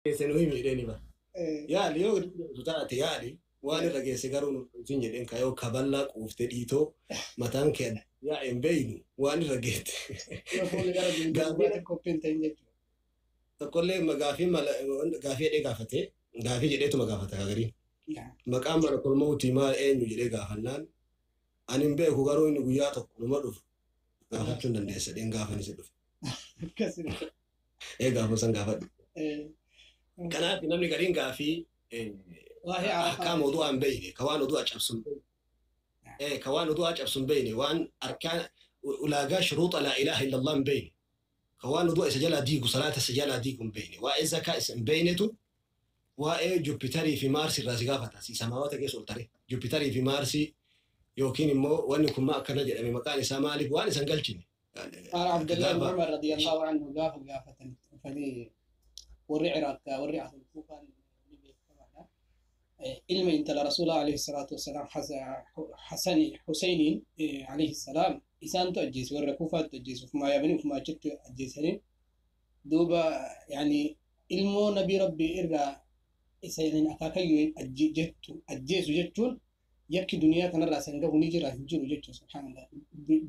Geesse nu himi jedheen hima. Yaali yoo taate yaali waan irra geesse garuu nu hin jedheen ka yoo kaballaa quuftee dhiitoo mataan kee yaa hin beeynu waan irra geette. Yoo fuulli gara duubatti qophiin ta'in jechuudha. Tokkollee gaafii gaafii jedhee gaafatee gaafii jedheetuma gaafata gariin. Maqaan malakul mawtii maal eenyu jedhee gaafannaan ani hin beeku garuu inni guyyaa tokko numa dhufu gaafachuu hin dandeessa dheen gaafa si dhufe. Akkasuma. Ee gaafa san gaafadhu. Kanaaf namni gariin gaafii Waa'ee Arafaa. Ahkaama odu'aa hin beeyne, ka waan odu'aa cabsu hin beeyne, ka waan odu'aa cabsu hin beeyne, waan arkaan ulaagaa shuruuxa laa ilaaha illallah hin beeyne, ka waan odu'a isa jalaa diigu, salaata isa jalaa diigu hin beeyne, waa'ee zakaa isa hin beeynetu waa'ee Jupitarii fi Maarsii irraa si gaafata, si samaawata keessa ol tare. Jupitarii fi Maarsii yookiin immoo wanni kun maa akkana jedhame, maqaan isaa maaliif waan isan galchine. قال عبد الله بن عمر رضي الله عنه gaafa gaafatan dhufanii warri Ciraaq warri Ahlul Kuufaan ni beekamaadha. Ilma intala Rasuulaa alayhi salaatu wasalaam Hasani Huseiniin alayhi salaam isaantu ajjeese, warra Kuufaatti ajjeese, ufumaa yaabanii ufumaa achitti ajjeesanii. Duuba yani ilmoo nabii Rabbii irraa isa akaakayyuu jettu ajjeesu jechuun yakki duniyaa kanarraa san gahu ni jira hin jiru jechuun, subhaanallah.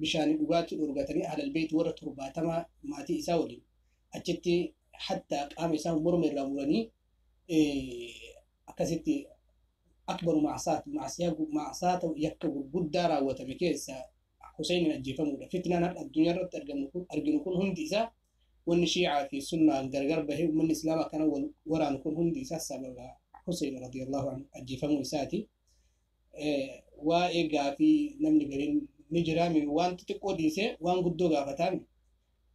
Bishaan dhugaatii dhorgatanii ahlal beeyt warra 70 maatii isaa waliin achitti hatta qaama isaa morma irraa muranii akkasitti akbaru macsaat macsiyaa macsaata yakka gurguddaa raawwatame keessa Huseinin ajjeefamuudha. Fitnaan har'a addunyaa irratti argamu kun arginu kun hundi isaa, wanni shiicaa fi sunnaan gargar bahee uummanni islaamaa kana wal waraanu kun hundi isaa sababa Husein radiyallahu anhu ajjeefamuu isaati. Waa'ee gaafii namni gariin ni jiraami, waan xixiqqoo dhiisee waan guddoo gaafataami.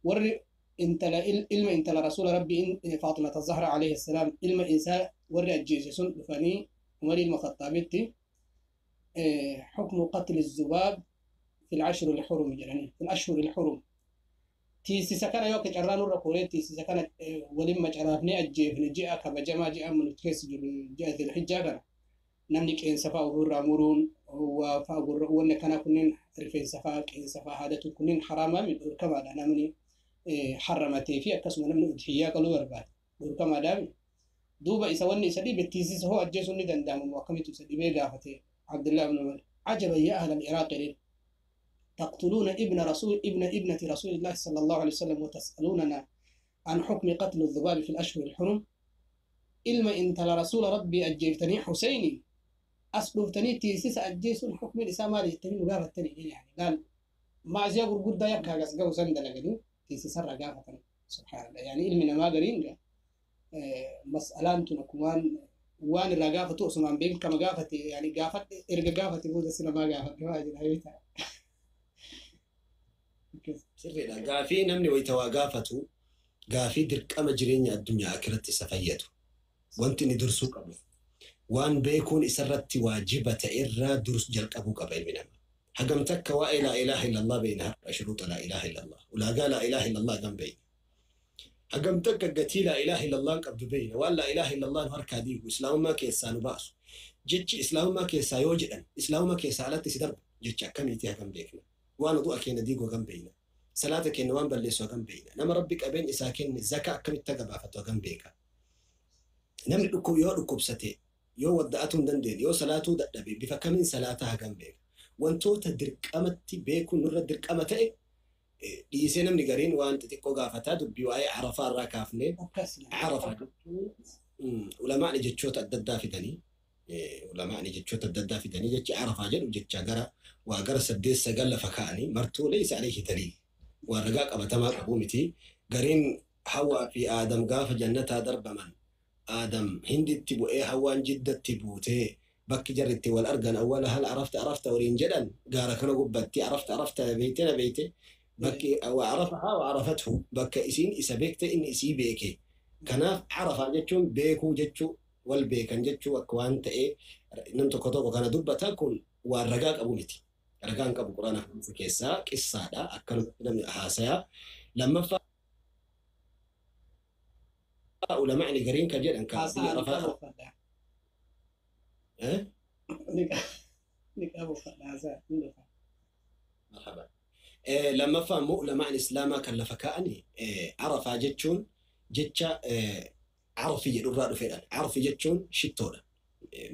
Warri intala ilma intala rasuula rabbii Faaximata Zahra alayhi salaam ilma isaa warri ajjeese sun dhufanii Umar ilma Khaxaabitti حكم قتل الذباب في العشر الحرم jedhanii, في الأشهر الحرم tiisisa kana yoo akka carraa nurra kooree tiisisa kana waliin macaraafnee ajjeefne ji'a kabajamaa ji'a nuti keessa jiru ji'a Zilhijjaa kana namni qeensa fa'aa ofirraa muruun waa fa'aa gurra wanni akkanaa kunneen rifeensa fa'aa qeensa fa'aa haadatu kunneen haraamaa dhorkamaadha, namni harramatee fi akkasuma namni udhiyyaa qaluu barbaade dhorkamaadhaa. Duuba isa wanni isa dhibe tiisisa hoo ajjeesuun ni danda'amu akkamitti isa dhibee gaafate Abdullah ibn Umar. عجبا يا أهل العراق تقتلون ابن رسول ابن ابنة رسول الله صلى الله عليه وسلم وتسألوننا عن حكم قتل الذباب في الأشهر الحرم. Ilma intala rasuula rabbii ajjeeftanii Huseini as dhuftanii tiisisa ajjeesuun hukmiin isaa maali jettanii nu gaafattanii? Yani laal maasiyaa gurguddaa yakka hagas gahu san dalaganii tiisisarra gaafatan, subhaanallah. Yani ilmi namaa gariin ga mas'alaan tun akkumaan waan irraa gaafatu osumaan beekin kama gaafate yani gaafadhe erga gaafate booda si namaa gaafadhe waa jira yoo ta'a. Sirriidha. Gaafii namni wayita waa gaafatu gaafii dirqama jireenya addunyaa akiratti isa fayyadu. Wanti inni dursuu qabu. Waan beekuun isarratti waajiba ta'e irraa durs jalqabuu qaba ilmi namaa. Hagam takka waa'ee laa ilaaha illallah beeyna har'a, shuruuxa laa ilaaha illallah. Ulaagaa laa ilaaha illallah hagam beeyna? Hagam takka gatii laa ilaaha illallah qabdu beeyna? Waan laa ilaaha illallah nu harkaa diigu, islaamummaa keessaa nu baasu. Jechi islaamummaa keessaa yoo jedhan islaamummaa keessaa alatti si darbu jecha akkamiiti hagam beekna? Waan odu'a keenya diigu hagam beeyna? Salaata keenya waan balleessu hagam beeyna? Nama Rabbi qabeenya isaa kenne zaka akkamitti haga baafatu hagam beeka? Namni dhukkub yoo dhukkubsate, yoo wadda'atuu hin dandeenye, yoo salaatuu dadhabe bifa kamiin salaataa hagam beeka? Wantoota dirqamatti beekuun nurra dirqama ta'e dhiisee namni gariin waan xixiqqoo gaafataa. Dubbii waa'ee Arafaa irraa kaafnee, Arafaa jechuun ulamaani jechoota adda addaa fidanii, ulamaani jechoota adda addaa fidanii jechi Arafaa jedhu jecha gara waa gara saddeet sagal lafa kaa'anii martuu ليس عليه دليل, waan ragaa qabatamaa qabu miti. Gariin Hawaa fi Aadam gaafa jannataa darbaman Aadam Hinditti bu'ee Hawaan Jiddatti buutee bakki jarri itti wal argan awwala هل عرفت عرفت waliin jedhan gaara kana gubbatti عرفت عرفت beeyte na beeyte bakki وعرفها وعرفته bakka isiin isa beekte inni isii beeke. Kanaaf Arafaa jechuun beekuu jechuu, wal beekan jechuu akka waan ta'e nam tokko tokko kana dubbata. Kun waan ragaa qabu miti. Ragaan qabu quraana keessaa qissaadha akkanumatti namni haasayaa. Lammaffaa ulamaani gariin kan jedhan ka biyya Arafaa. Eh? Niqaaba uffadha haasaa hin dhufa. Marhaba. Lammaffaa immoo ulamaan islaamaa kan lafa kaa'ani Arafaa jechuun jecha Arfi jedhurraa dhufeedhaan. Arfi jechuun shittoodha.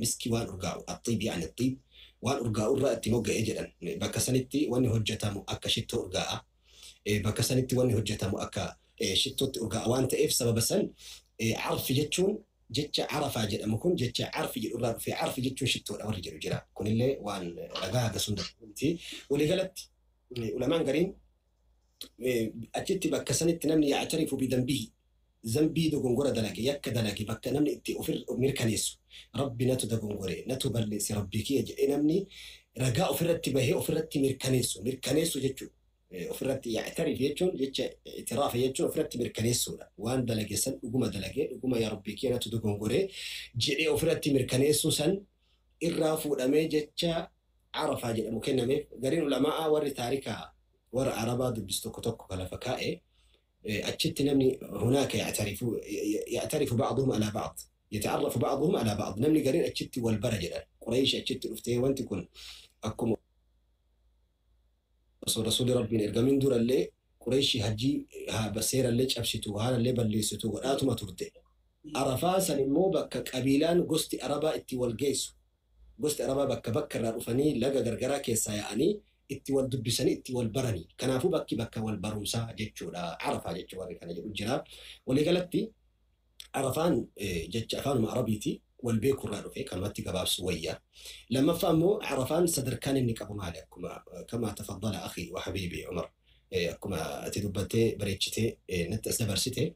Miskii waan urgaa'u. Axxiib yaani axxiib waan urgaa'urraa itti mogga'ee jedhan. Bakka sanitti wanni hojjetamu akka shittoo urgaa'a. Bakka sanitti wanni hojjetamu akka shittootti urgaa'a waan ta'eef sababa san arfi jechuun jecha arafaa jedhamu kun jecha arfi jedhurraa dhufee arfi jechuun shittoodha warri jedhu jira. Kunillee waan ragaa haga sun miti. Waliigalatti ulamaan gariin achitti bakka sanitti namni ya'tarifu bidambihi zambii dogongora dalage yakka dalage bakka namni itti ofir mirkaneessu rabbi natu dogongore natu balleesse rabbii kiyya jedhee namni ragaa ofirratti bahee ofirratti mirkaneessu jechuudha. Ofirratti ya'tarif jechuun jecha itiraafa jechuun ofirratti mirkaneessuudha. Waan dalage san dhuguma dalage dhuguma yaa rabbii kiyya natu dogongore jedhee ofirratti mirkaneessuu san irraa fuudhamee jecha arafaa jedhamu kennameef gariin ulamaa warri taarikaa warra arabaa dubbisu tokko tokko kan lafa kaa'e achitti namni hunaaka ya'tarifu ba'duhum alaa ba'd yata'arrafu ba'duhum alaa ba'd namni gariin achitti wal bara jedhan Quraysh achitti dhuftee wanti kun akkuma osoo rasuulli rabbiin ergamin durallee Quraysh hajjii seerallee cabsitu haalallee balleessitu godhaatuma turte. Arafaa san immoo bakka qabiilaan gosti arabaa itti wal geessu gosti arabaa bakka bakka irraa dhufanii laga gargaraa keessaa yaa'anii itti wal dubbisanii itti wal baranii. Kanaafuu bakki bakka wal barumsaa jechuudha. Arafaa jechuun warri kana jedhu jira. Waliigalatti Arafaan jecha afaanuma Arabiiti wal beekurraa dhufe kanumatti gabaabsu wayya. Lammaffaa immoo Arafaan sadarkaan inni qabu maali? Akkuma kama tafaddala akhi wa habiibi Umar akkuma ati dubbattee bareechitee natti as dabarsite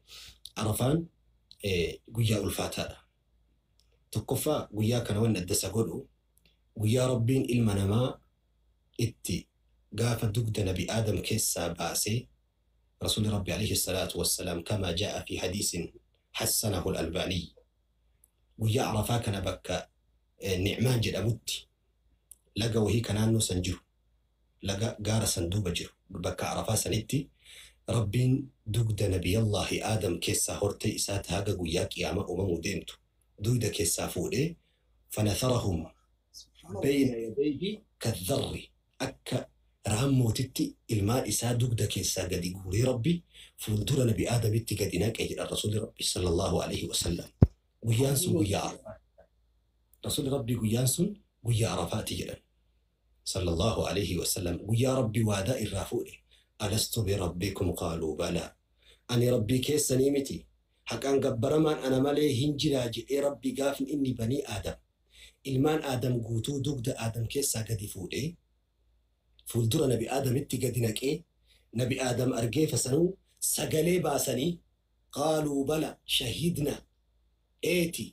Arafaan guyyaa ulfaataadha. Tokkoffaa guyyaa kana wanni adda isa godhu guyyaa Rabbiin ilma namaa itti gaafa dugda nabi Aadam keessaa baasee Rasuulli Rabbi alayhi salaatu wassalaam kama jaa'a fi hadiisin hassanahu al-Albaanii guyyaa Arafaa kana bakka Nicmaan jedhamutti laga wahii ka naannoo san jiru laga gaara san duuba jiru bakka Arafaa sanitti Rabbiin dugda nabiyallaahi Aadam keessaa hortee isaa ta haga guyyaa qiyaamaa uumamuu deemtu dugda keessaa fuudhee fanatharahum bayna yadayhi kadharri akka raammootitti ilmaan isaa dugda keessaa gadi guuree Rabbi fuuldura nabi Aadamitti gadi naqe jedha Rasuulli Rabbi sallallahu alaihi wasallam. Guyyaan sun guyyaa Arafaa. Rasuulli Rabbi guyyaan sun guyyaa Arafaati jedhan. Sallallahu alaihi wasallam. Guyyaa Rabbi waadaa irraa fuudhe. Alastu birabbikum qaaluu balaa. Ani Rabbii keessanii miti. Haqaan gabbaramaan ana malee hin jiraa jedhee Rabbi gaafni inni banii Aadam. Ilmaan Aadam guutuu dugda Aadam keessaa gadi fuudhee fuuldura nabi Aadamitti gadi naqee nabi Aadam argee fasanuu sagalee baasanii qaaluu bala shahidna eeti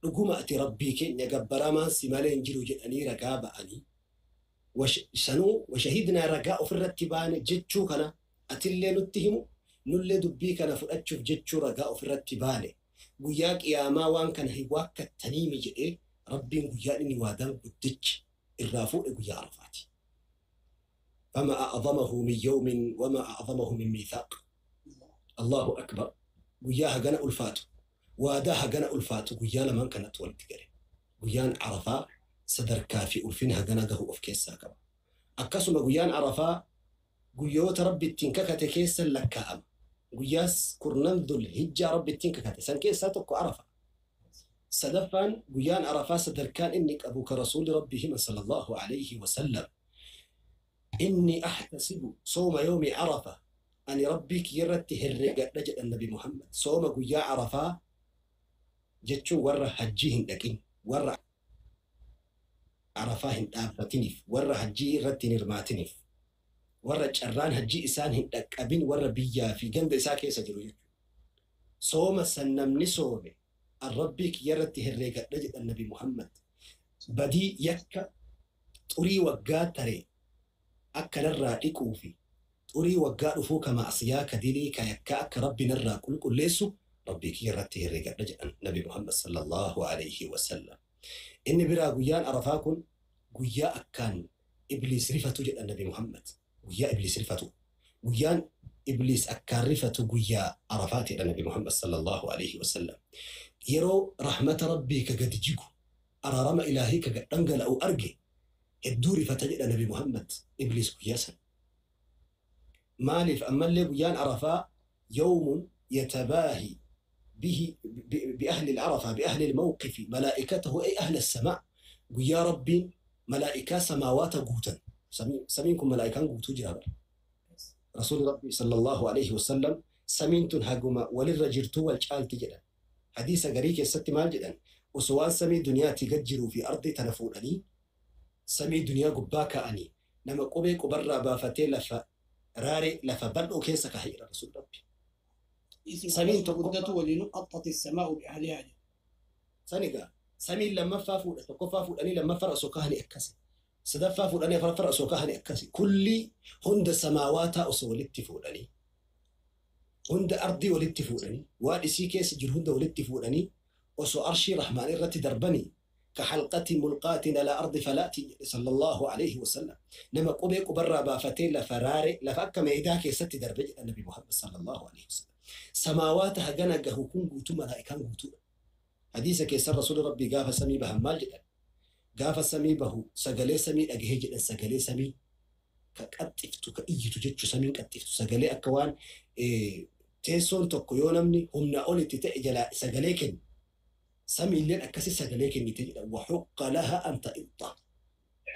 dhuguma ati Rabbii keenya gabbaramaan si malee hin jiru jedhanii ragaa ba'anii sanuu washahidnaa ragaa ofirratti baane jechuu kana atillee nutti himu nullee dubbii kana fudhachuuf jechuu ragaa ofirratti baane guyyaa qiyaamaa waan kana hin waakkattaniimi jedhee Rabbiin guyyaa inni waadaan guddichi irraa fuudhe guyyaa Arafaati. فما أعظمه من يوم وما أعظمه من ميثاق. الله أكبر. guyyaa hagana ulfaatu waadaa hagana ulfaatu guyyaa lamaan kanatti walitti gale. Guyyaan Arafaa sadarkaa fi ulfina hagana gahu of keessaa qaba. Akkasuma guyyaan Arafaa guyyoota Rabbi ittiin kakate keessa lakkaa'ama. Guyyaas kurnan dhul hijjaa Rabbi ittiin kakate san keessaa tokko Arafa. Sadaffaan guyyaan Arafaa sadarkaan inni qabu ka Rasuulli Rabbi himan sallallahu alayhi wasallam. Inni ahtasibu sooma yoomi Arafa ani Rabbii kiyyarratti herregadha jedhan Nabi Muhammad. Sooma guyyaa Arafaa jechuun warra hajjii hin dhaqin, warra Arafaa hin dhaabbatiniif, warra hajjii irratti hin hirmaatiniif, warra carraan hajjii isaan hin dhaqqabin, warra biyyaa fi ganda isaa keessa jiru jechuudha. Sooma san namni soome an Rabbii kiyyarratti herregadha jedhan Nabi Muhammad. Badii yakka xurii waggaa tare akka narraa dhiquu fi xurii waggaa dhufuu ka maasiyaa ka dilii ka yakkaa akka Rabbi narraa qulqulleessu Rabbii kiyyarratti herregadha jedhan Nabi Muhammad sallallahu alayhi wasallam. Inni biraa guyyaan Arafaa kun guyyaa akkaan Ibliis rifatu jedhan Nabi Muhammad. Guyyaa Ibliis rifatu. Guyyaan Ibliis akkaan rifatu guyyaa Arafaati jedhan Nabi Muhammad sallallahu alayhi wasallam. Yeroo rahmata Rabbii ka gadi jigu araarama ilaahii ka gad dhangala'u arge hedduu rifata jedha Nabi Muhammad Ibliis guyyaa san. Maaliif ammallee guyyaan Arafaa yawmun yatabaahi به بأهل العرفة بأهل الموقف ملائكته أي أهل السماء. ويا ربي ملائكة سماوات قوتا سمينكم ملائكة قوتو جابر رسول ربي صلى الله عليه وسلم سمينتن هاقوما وللرجرتو والشال تجدا حديث غريك الست مال جدا وسوان سمي دنيا تججروا في أرض تنفونني سمي دنيا قباك أني نما قبي قبر بافتي لفا راري لفا بلو كيسك حيرا رسول ربي سمين تقدت ولنقطت السماء بأهلها. سنقا سمين لما فافو تقفافو أني لما فرأسو كهني أكسي سدفافو أني فرأسو كهني أكسي كل هند سماوات أصولت فولاني هند أرضي ولدت فولاني وادسي كيس جر هند ولدت فولاني وسو أرشي رحمن الرت دربني كحلقة ملقاة على أرض فلاتي صلى الله عليه وسلم نما قبي قبر بافتين لفراري لفك ميداك يست دربج النبي محمد صلى الله عليه وسلم سماوات هجنا جهكون قوتو ملائكان قوتو حديثك يسر رسول ربي قاف سمي بهم مال جدا قاف سمي به سجلي سمي أجهي جدا سجلي سمي كأتفتو كأيتو جتشو سمين كأتفتو سجلي أكوان إيه تيسون تقيونمني هم نقول تتأجل سجليكن سمي اللين أكاسي سجليكن نتجد وحق لها أن تئطة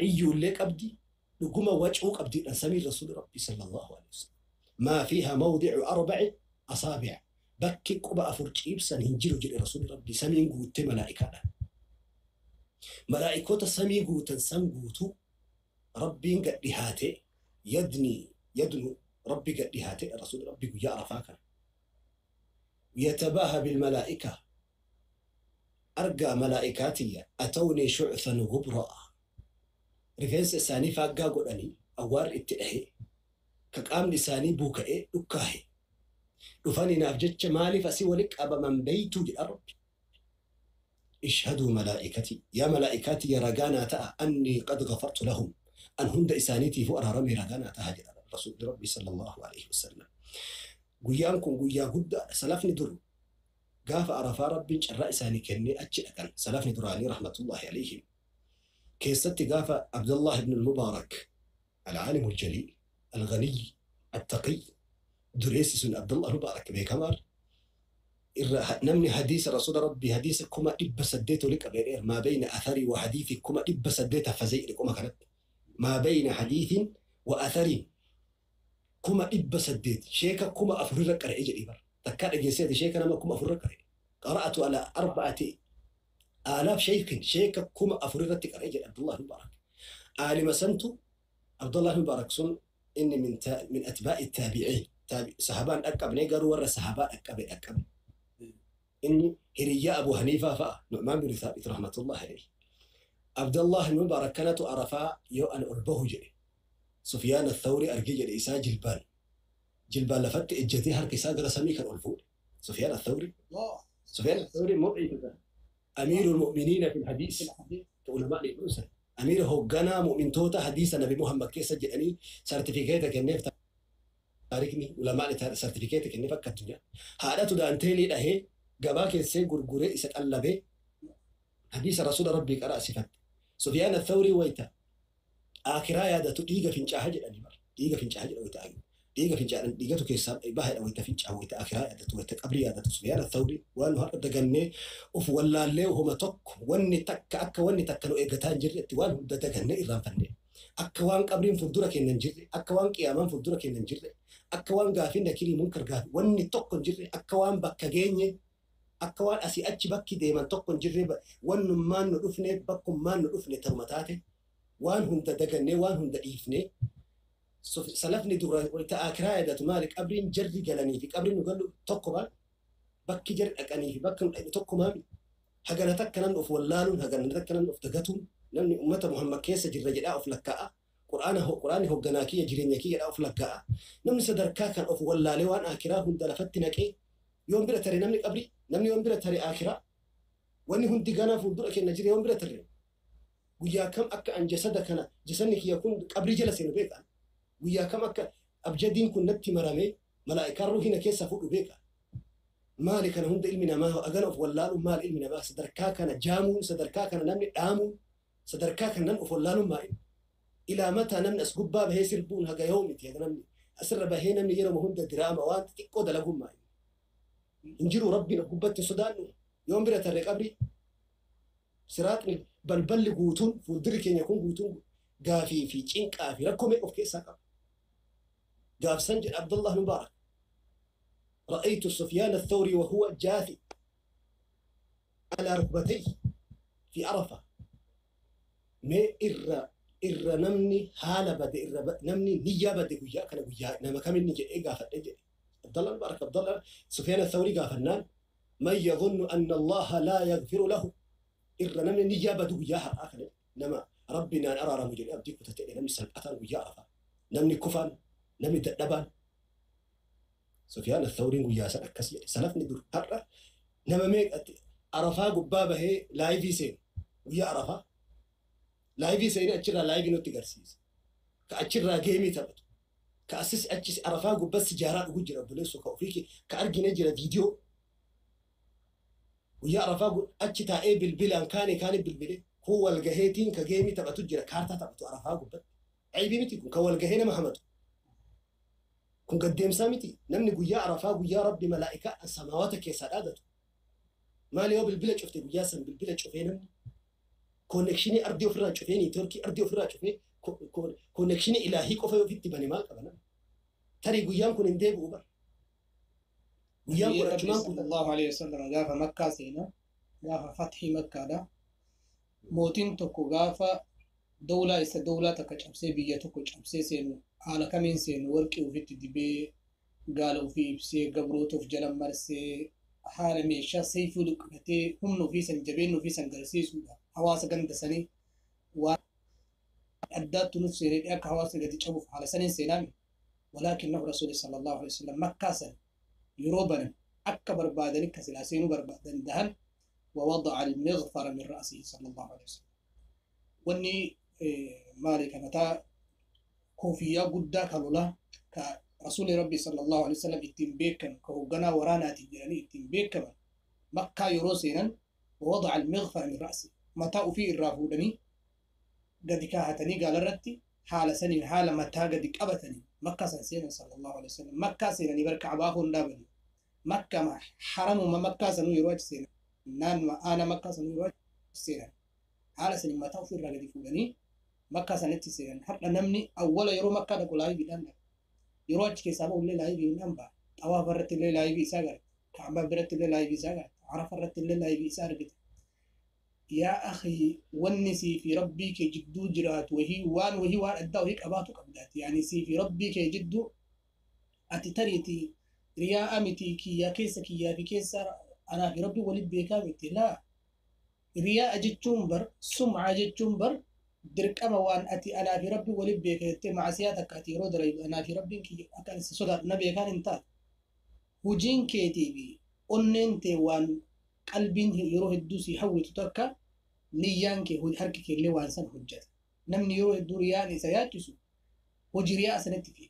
عيو لك أبدي نقوم وجهك أبدي سمي رسول ربي صلى الله عليه وسلم ما فيها موضع 4 أصابع بكي قبا أفرجيب سنهنجر جل رسول ربي سمين قوت ملائكة ملائكة سمي قوت سم قوتو ربي قد هاتي يدني يدنو ربي قد هاتي رسول ربي يا عرفاك يتباهى بالملائكة أرقى ملائكاتي أتوني شعثا غبراء رفنس ساني فاقا قراني أوار اتئهي كقام لساني بوكئ دكاهي رفاني نافجتش مالي فسي ولك أبا من بيتو للرب اشهدوا ملائكتي يا ملائكتي يا رجانا تأ أني قد غفرت لهم أن هند إسانيتي فؤر رمي رجانا تأ رسول ربي صلى الله عليه وسلم قيانكم قيا قد سلفني در قاف عرفا ربي الرأس أني كني أتشأكن سلفني دراني رحمة الله عليهم كيستي قاف عبد الله بن المبارك العالم الجليل الغني التقي دريسس عبد الله المبارك بكمال نمني حديث رسول ربي حديث كما إب سديته لك بير ما بين أثري وحديثي كما إب سديته فزي لكما كانت ما بين حديث وأثري كما إب سديت شيكا كما أفرك رأيج الإبر تكاد جنسية شيكا نما كما أفرك رأي قرأت على 4000 شيخ شيكا كما أفرك رأيج عبد الله المبارك عالم سنتو عبد الله المبارك سن إني من أتباع التابعين صحابان أكب نيجر ورا صحابان أكب أكب إني هريا أبو حنيفة فا نعمان بن ثابت رحمة الله عليه عبد الله المبارك كانت عرفا يو أن أربه جري سفيان الثوري أرجي الإساء جلبان جلبان لفت إجتي هركسا قرسمي كان ألفون سفيان الثوري سفيان الثوري مؤمن أمير المؤمنين في الحديث علماء الأنسة أمير هوجنا مؤمن توتا حديث النبي محمد كيس جاني سيرتيفيكيت كنيف تاريخني علماء سيرتيفيكيت كنيف الدنيا هذا تدانتلي له جباك السي غرغري إسات حديث رسول ربي قرأ صفات سفيان الثوري ويتا آخرا يا دتو ديغا فينچا حاجة أنيمر ديغا فينچا حاجة ويتا ديغا فينچا ديغا تو كيسا باهي ويتا فينچا ويتا آخرا يا دتو ويتا قبري يا دتو سفيان الثوري وانو هرد دغني اوف ولا لي وهما تك وني تك اك وني تك نو ايغتان جرت وان هند دغني إيران فني اك وان قبرين فدورا كينن جري اك وان قيامان فدورا كينن جري اك وان غافين نكري منكر غاف وني تك جري اك وان بكا غيني akka waan asii achi bakki deeman tokko hin jirre wannummaan nu dhufne bakkummaan nu dhufne tarmataate waan hunda dagannee waan hunda dhiifne salafni dura wayita akiraa yaadatu maali qabriin jarri galanii fi qabriin nu galu tokko maal bakki jarri dhaqanii fi bakki nu dhaqne tokko maali hagana takka namni of wallaaluun hagana takka namni of dagatuun namni ummata Muhammad keessa jirra jedhaa of lakkaa'a quraani hogganaa kiyya jireenya kiyya jedhaa of lakkaa'a namni sadarkaa kan of wallaalee waan akiraa hunda lafatti naqee يوم بلا تري نمني قبري نمني يوم بلا تري آخرة واني هندي جانا فندق كنا جري يوم بلا تري ويا كم أك عن جسدك أنا جسدك يكون قبري جلس بيك ويا كم أك أبجدين كن نتي مرامي ملائكة روحنا كيس فوق بيك مالك أنا هند علمنا ما هو أجنف ولا مال علمنا ما صدركا كان جامون صدركا كان نمني آمون صدركا كان نم ولا ما إلى متى نمني أسقب باب هي سربون هجا يومي تيا نمني أسر بهنا من يرى مهند دراما وانت تقود لهم ما Hin jiru rabbiin gubbatti sodaannu yoon bira tarree qabri siraaxni balballi guutuun fuuldurri keenya kun guutuun gaafii fi cinqaa fi rakkoo meeqa of keessaa qaba. Gaafsan jedha Abdullah Mubaarak. رأيت سفيان الثوري وهو جاثي على ركبتيه في عرفة. ما إر إر نمني حالة بدي إر نمني نية بدي ويا كان ويا نما كم نيجي إيه قافل إيه عبد الله مبارك عبد الله سفيان الثوري قافلنا من يظن أن الله لا يغفر له إر نمني نية بدي وياها آخر نما ربنا أرى رمجل أبدي كتتئ نمني سلقة ويا عرفة نمني كفان نمني تدبان سفيان الثوري ويا سنة كسير سلفني دور هرة نما ميك عرفة قبابة هي لايفي سين ويا عرفة لايفي سين أشرا لايفي نوتي قرسيس كأشرا جيمي تبت كأسس أشس عرفة قبة سجارة وجرا بوليس وكوفيكي كأرجي نجرا فيديو ويا عرفة أشتا إيه بالبلان كان بالبلي هو الجهتين كجيمي تبت تجرا كارتا تبت عرفة قبة عيبي متي كهو الجهينة محمد كن قدام سامتي نمني قويا عرفة قويا ربي ملائكة سماواتك يا سادته ما لي بالبلد شفت قويا سن بالبلد شوفين كونكشني أرضي وفرا شوفيني تركي أرضي وفرا شوفيني كونكشني إلهي كوفي وفي تبني مال كمان تري قويا كن اندب أوبر قويا كن أجمع صلى الله عليه وسلم قافة مكة سينا قافة فتح مكة ده موتين تكو قافة دولة إست دولة تكشمسي بيا تكشمسي سينو على كمين سينو ورقي وفي تدبي قالوا في بسي قبروتو في جلم مرسي حالة ميشا سيفو لكتي هم نفيسا جبين نفيسا قرسيس حواسة قند سني وأدات نفسي رئيك حواسة قد تشوف على سنين سينامي ولكنه رسول صلى الله عليه وسلم مكة سن يروبنا أكبر بادنك كسلاسين بربادن دهن ووضع المغفر من رأسه صلى الله عليه وسلم واني مالك متى كوفيا قدا كالولا كرسول ربي صلى الله عليه وسلم اتنبيكا كهوغنا ورانا تجاني اتنبيكا مكة يروسينا ووضع المغفر من رأسه متى في الرافودني قد كاهتني قال الرتي حال سنين حال متى قد كبتني مكة سنسينا صلى الله عليه وسلم مكة سينا بركع عباه النابني مكة ما حرم ما مكة سنو يروج سينا نان ما أنا مكة سنو يروج سينا حال سنين متى في الرجل فودني مكة سنتي سينا حتى نمني أول يرو مكة دقول هاي بدنا يروج كيسابه ولا لاي بينام با طواف برت اللي لاي بيساقر كعبة برت اللي لاي بيساقر عرف برت اللي لاي بيساقر يا أخي ونسي في ربي كجدو جرات وهي وان وهي وان أدى وهيك أباتك أبدات يعني سي في ربي كجدو أتتريتي رياء متي كي يا كيس كي يا في كيس أنا في ربي ولد بيكامتي لا رياء جتشمبر سمعة جتشمبر درك أما وان أتي أنا في ربي ولد بيك مع سيادتك أتي رود أنا في ربي كي أكان سودا نبي كان انت وجين كي تي بي أننت وان قلبين يروح الدوسي حوي تتركه نيان كي هو حركة كي اللي وان سن حجة نمني يروح الدوريان سياتسو وجرياء سنتي فيه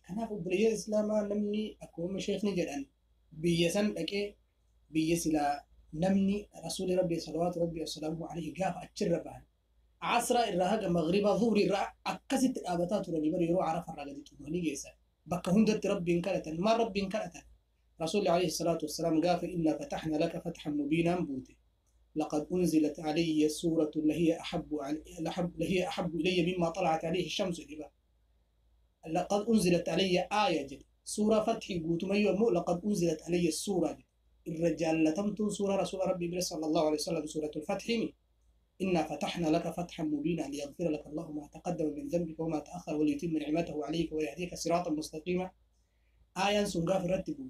كان في بريا إسلام نمني أكو شيخ نجد أن بيسن أكي بيسلا نمني رسول ربي صلوات ربي وسلامه عليه قاف أتشربان عصر الرهق مغربا ظهر الرع أكست الآباتات ربي بر يروح عرف الرجل تمني جيسا بقى هندت ربي إنكرة ما ربي إنكرة رسول عليه الصلاة والسلام قال إنا فتحنا لك فتحا مبينا بوته لقد أنزلت علي سورة لهي أحب إلي مما طلعت عليه الشمس جبا لقد أنزلت علي آية جد سورة فتح قوتميو لقد أنزلت علي السورة جد الرجال لتمتن سورة رسول ربي صلى الله عليه وسلم سورة الفتح إنا فتحنا لك فتحا مبينا ليغفر لك الله ما تقدم من ذنبك وما تأخر وليتم نعمته عليك ويهديك صراطا مستقيما آية سنغاف رتبوا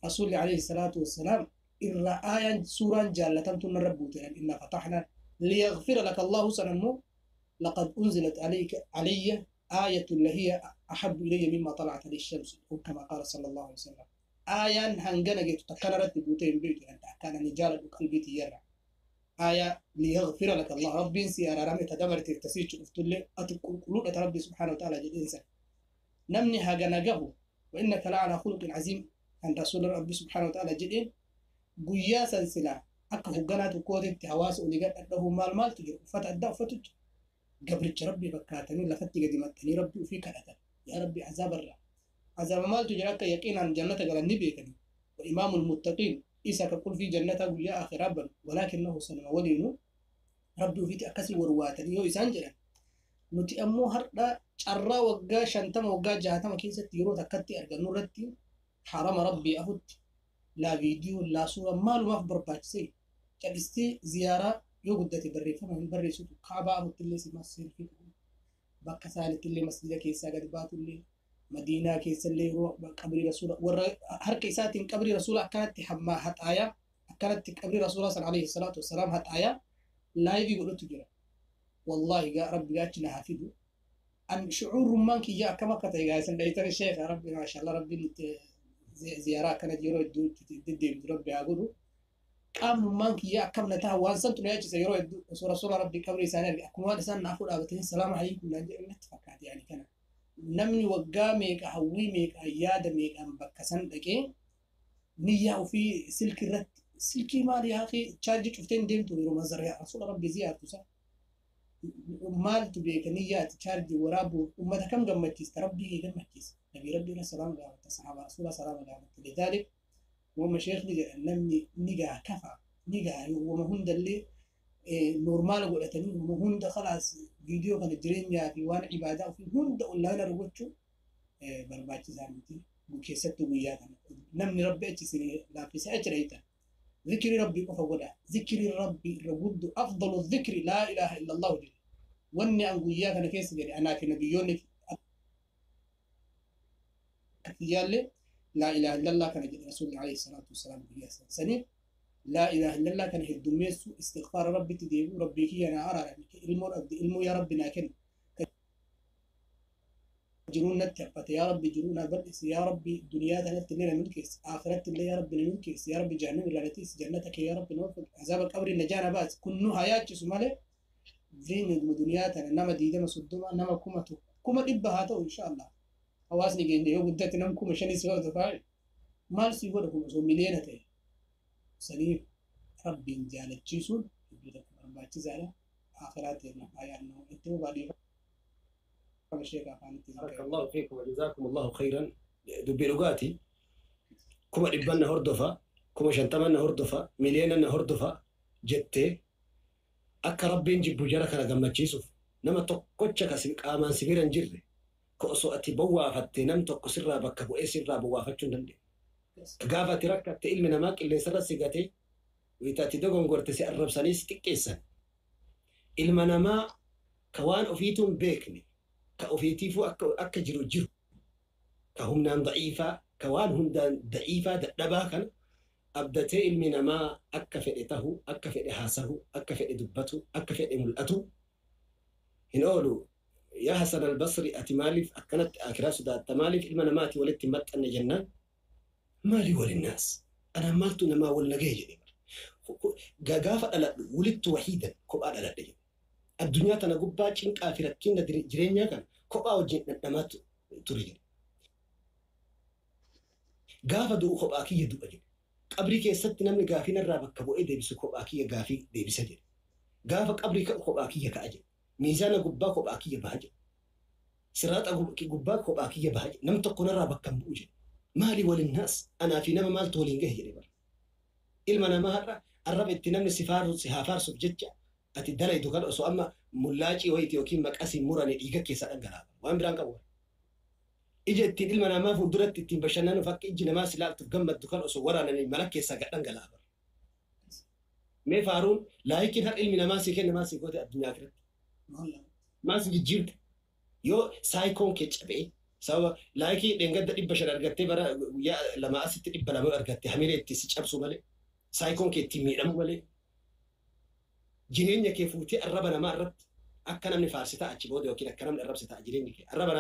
رسول عليه الصلاة والسلام إلا آية سورة جالتم الرب إنا فتحنا ليغفر لك الله سنمو لقد أنزلت عليك علي آية اللي هي أحب إلي مما طلعت عليه الشمس كما قال صلى الله عليه وسلم آية هنجنا جيت تكررت بوتين بيت أنت كان نجال قلبي يرع آية ليغفر لك الله ربي سيارة رمي تدمرت التسيج أفتل أتقول ربي سبحانه وتعالى الإنسان نمني هجنا جهو وإنك لعلى خلق عظيم أن رسول ربي سبحانه وتعالى جدين قيا سلسلة أكه جنات وكودت هواس ولقد أنه مال مال تجر فتأدى فتج قبرت ربي بكاتني لفت قدمتني ربي وفي كلتا يا ربي عذاب الرا عذاب مال تجرك يقينا جنة قال النبي كني Wa imaamul muttaqiin isa ka qulfii jannataa guyyaa akhiraa banu walaakinnahu sanuma waliinuu rabbi ofiitti akkasii warwaatanii yoo isaan jedhan nuti ammoo har'a carraa waggaa 50 waggaa 60 keessatti yeroo takkatti argannu irratti harama rabbii afutti laa viidiyoo laa suura maalumaaf barbaachisee cal'istee ziyaaraa yoo guddate barreeffama hin barreessitu kaabaa afutti illee simaas selfii bakka isaanitti illee masjida keessaa gadi baatu illee madiinaa keessa illee yeroo qabrii rasuula warra harka isaatiin qabrii rasuula akkanatti hammaa haxaayaa akkanatti qabrii rasuula san alayhi salaatu wassalaam haxaayaa laayivii godhutu jira. Wallaahi gaa rabbi gaachi na haa fidu. An shucuurummaan kiyya akkam akka ta'e gaa isin dhahitan sheekha rabbi maashaallah rabbiin itti ziyaaraa akkana yeroo hedduu itti deddeebitu rabbi haa godhu. Qaamnummaan kiyya akkam na ta'a waan santu na yaachisa yeroo hedduu osoo rasuula rabbi qabrii isaanii arge akkuma waan isaan naafuu dhaabatanii salaama alaykum naan jedhan natti fakkaate yaani kana. Namni waggaa meeqa hawwii meeqa yaada meeqaan bakka san dhaqee niyyaa ofii silkii irratti silkii maali yaa akhi chaarjii cuftee hin deemtu yeroo manzara rasuula rabbi ziyaartu san maaltu beeka niyyaati chaarjii waraabuu ummata kam gammachiista rabbii kee gammachiisa nabii rabbii irra salaama gaafatta sahaaba rasuula salaama gaafatta lidhaalik wama sheekni jedhan namni ni gaa kafa ni gaa wama hundallee normaala godhatanii wama hunda khalaas viidiyoo kana jireenyaa fi waan ibaadaa ofii hunda onlaayinii irra gochuu barbaachisaa miti keessattuu guyyaa kana namni rabbi achi isin laaffisee achi dhahitan ذكر ربي قف ودا ذكر ربي رغد أفضل الذكر لا إله إلا الله جل واني أن قياك أنا كيس جري أنا في نبيوني كفيالي لا إله إلا الله كان رسول الله عليه الصلاة والسلام قياس سني لا إله إلا الله كان هدوميس استغفار ربي تديبو ربي كي أنا أرى المو يا ربي ناكن جنون نتعبت يا ربي جنون بلس يا ربي دنيا تنت لنا ملكس آخرت اللي يا ربي نملكس يا ربي جهنم لا نتيس جنتك يا ربي نوفق عذاب القبر نجانا باس كنو حياة سمالة زين الدنيا تنا ديدما صدما نما كوما كوما دبها هاتو إن شاء الله حواسني جندي يو قدرت نم كوما شني سوى دفاع مال سيقول كوما سو مليونة تي سليم ربي جالت جيسون يبدأ أربعة زارة آخرات إنه إنتوا بعدين بارك الله فيكم وجزاكم الله خيرا dubbii dhugaati 100,000 hordofa 50,000 hordofa 1,000,000 hordofa jettee akka rabbiin jibbu jara kana gammachiisuuf nama tokkocha kasi qaamaan si bira hin jirre ka osoo ati bowwaafatte nam tokko sirraa bakka bu'ee sirraa bowwaafachuu hin dandeenye. Gaafa ati rakkatte ilmi namaa qilleensarra si gatee wayita ati dogongorte si arrabsanii si xiqqeessan. Ilma namaa ka waan ofiituu hin beekne ka ofiitiifuu akka jiru jiru ka humnaan da'iifaa ka waan hundaan da'iifaa dadhabaa kana abdatee ilmi namaa akka fedhe tahu akka fedhe haasahu akka fedhe dubbatu akka fedhe mul'atu hin oolu. Yaa Hasan al-Basri ati maaliif akkanatti akiraa sodaatta maaliif ilma namaati walitti hin maxxanne jennaan maali walinnaas anaan maaltu namaa wal nagahee jedhe gaafa dhaladhu wulittu wahiidan kophaa dhaladhe jedhe. Addunyaa tana gubbaa cinqaa fi rakkina jireenyaa kana kophaa wajjin dhandhamaa ture jedhe. Gaafa du'u kophaa kiyya du'a jedhe. Qabrii keessatti namni gaafii narraa bakka bu'ee deebisu kophaa kiyya gaafii deebisa jedhe. Gaafa qabrii ka'u kophaa kiyya ka'a jedhe. Miizaana gubbaa kophaa kiyya baha jedhe. Siraaxa gubbaa kophaa kiyya baha jedhe. Nam tokko narraa bakka hin bu'u jedhe. Maali walinnaas anaa fi nama maaltu waliin gahe jedhe bara. Ilma namaa har'a arraba itti namni si faarsu si haa faarsuuf jecha ati dalaytu kan osoo amma mullaacii wayiiti yookiin maqasii muranii dhiiga keessaa dhangalaa'a. Waan biraan qabu. Ija ittiin ilma namaa fuulduratti ittiin bashannanuuf akka ijji namaa si ilaaltuuf gammaddu kan osoo waraananii mala keessaa gad dhangalaa'a. Mee faaruun laayikiin har'a ilmi namaa si kenne maal si goote addunyaa irratti? Maal si jijjiirte? Yoo saayikoon kee cabee sababa laayikii dheengadda 500 argattee bara guyyaa lama asitti 200 argatte hamilee itti si cabsu malee saayikoon kee ittiin miidhamu malee jireenya kee fuutee arraba namaa irratti akka namni faarsi ta'a achi booda yookiin akka namni arrabsi ta'a jireenya kee arraba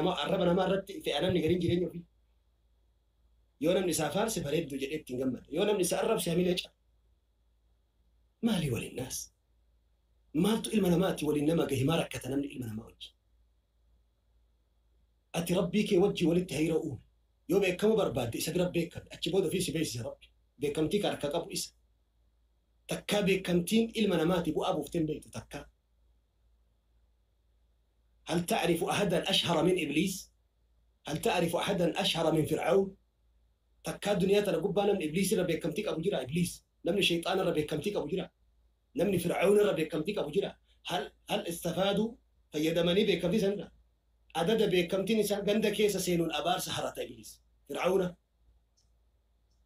namaa irratti fe'a namni gariin jireenya ofii yoo namni isaa faarse bareedduu jedhee ittiin gammada yoo namni isaa arrabse hamilee caba. Maali walinnaas maaltu ilma namaati waliin nama gahe maa rakkata namni ilma namaa wajjin ati rabbii kee wajjin walitti hariiroo uume yoo beekamuu barbaadde isa bira beekame achi booda ofii si beeksisa rabbi beekamtii ka harka qabu isa takkaa beekamtiin ilma namaati bu'aa buuftee hin beektu takkaa. هل تعرف أحدا أشهر من إبليس؟ هل تعرف أحدا أشهر من فرعون؟ Takkaa duniyaa tana gubbaa namni Ibliis irra beekamtii qabu jira. Ibliis namni shayxaana irra beekamtii qabu jira. Namni Fir'aawna irra beekamtii qabu jira. Hal istafaaduu fayyadamanii beekamtii sanirra. Adada beekamtiin isaa ganda keessa seenuun abaarsa harata Ibliis. Fir'aawna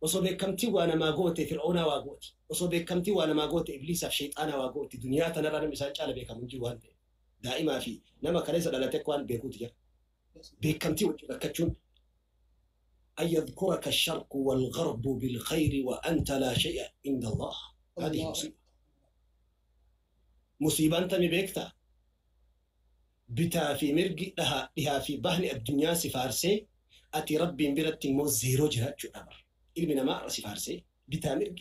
osoo beekamtii waa namaa goote Fir'aawna waa gooti. Osoo beekamtii waa namaa goote Ibliisaaf shayxaana waa gooti. Duniyaa tanarra namni isaan caala beekamu hin jiru waan ta'eef. Daa'imaa fi nama kaleessa dhalate akka waan beekuutu jira. Beekamtii wajjin rakkachuun أن يذكرك الشرق والغرب بالخير وأنت لا شيء عند الله. هذه مصيبة. مصيبة أنت مبيكتا بتا في مرق لها في بهن الدنيا سفارسي أتي ربي برت مو زيرو جرات شو أمر إلمنا ما سفارسي بتا مرق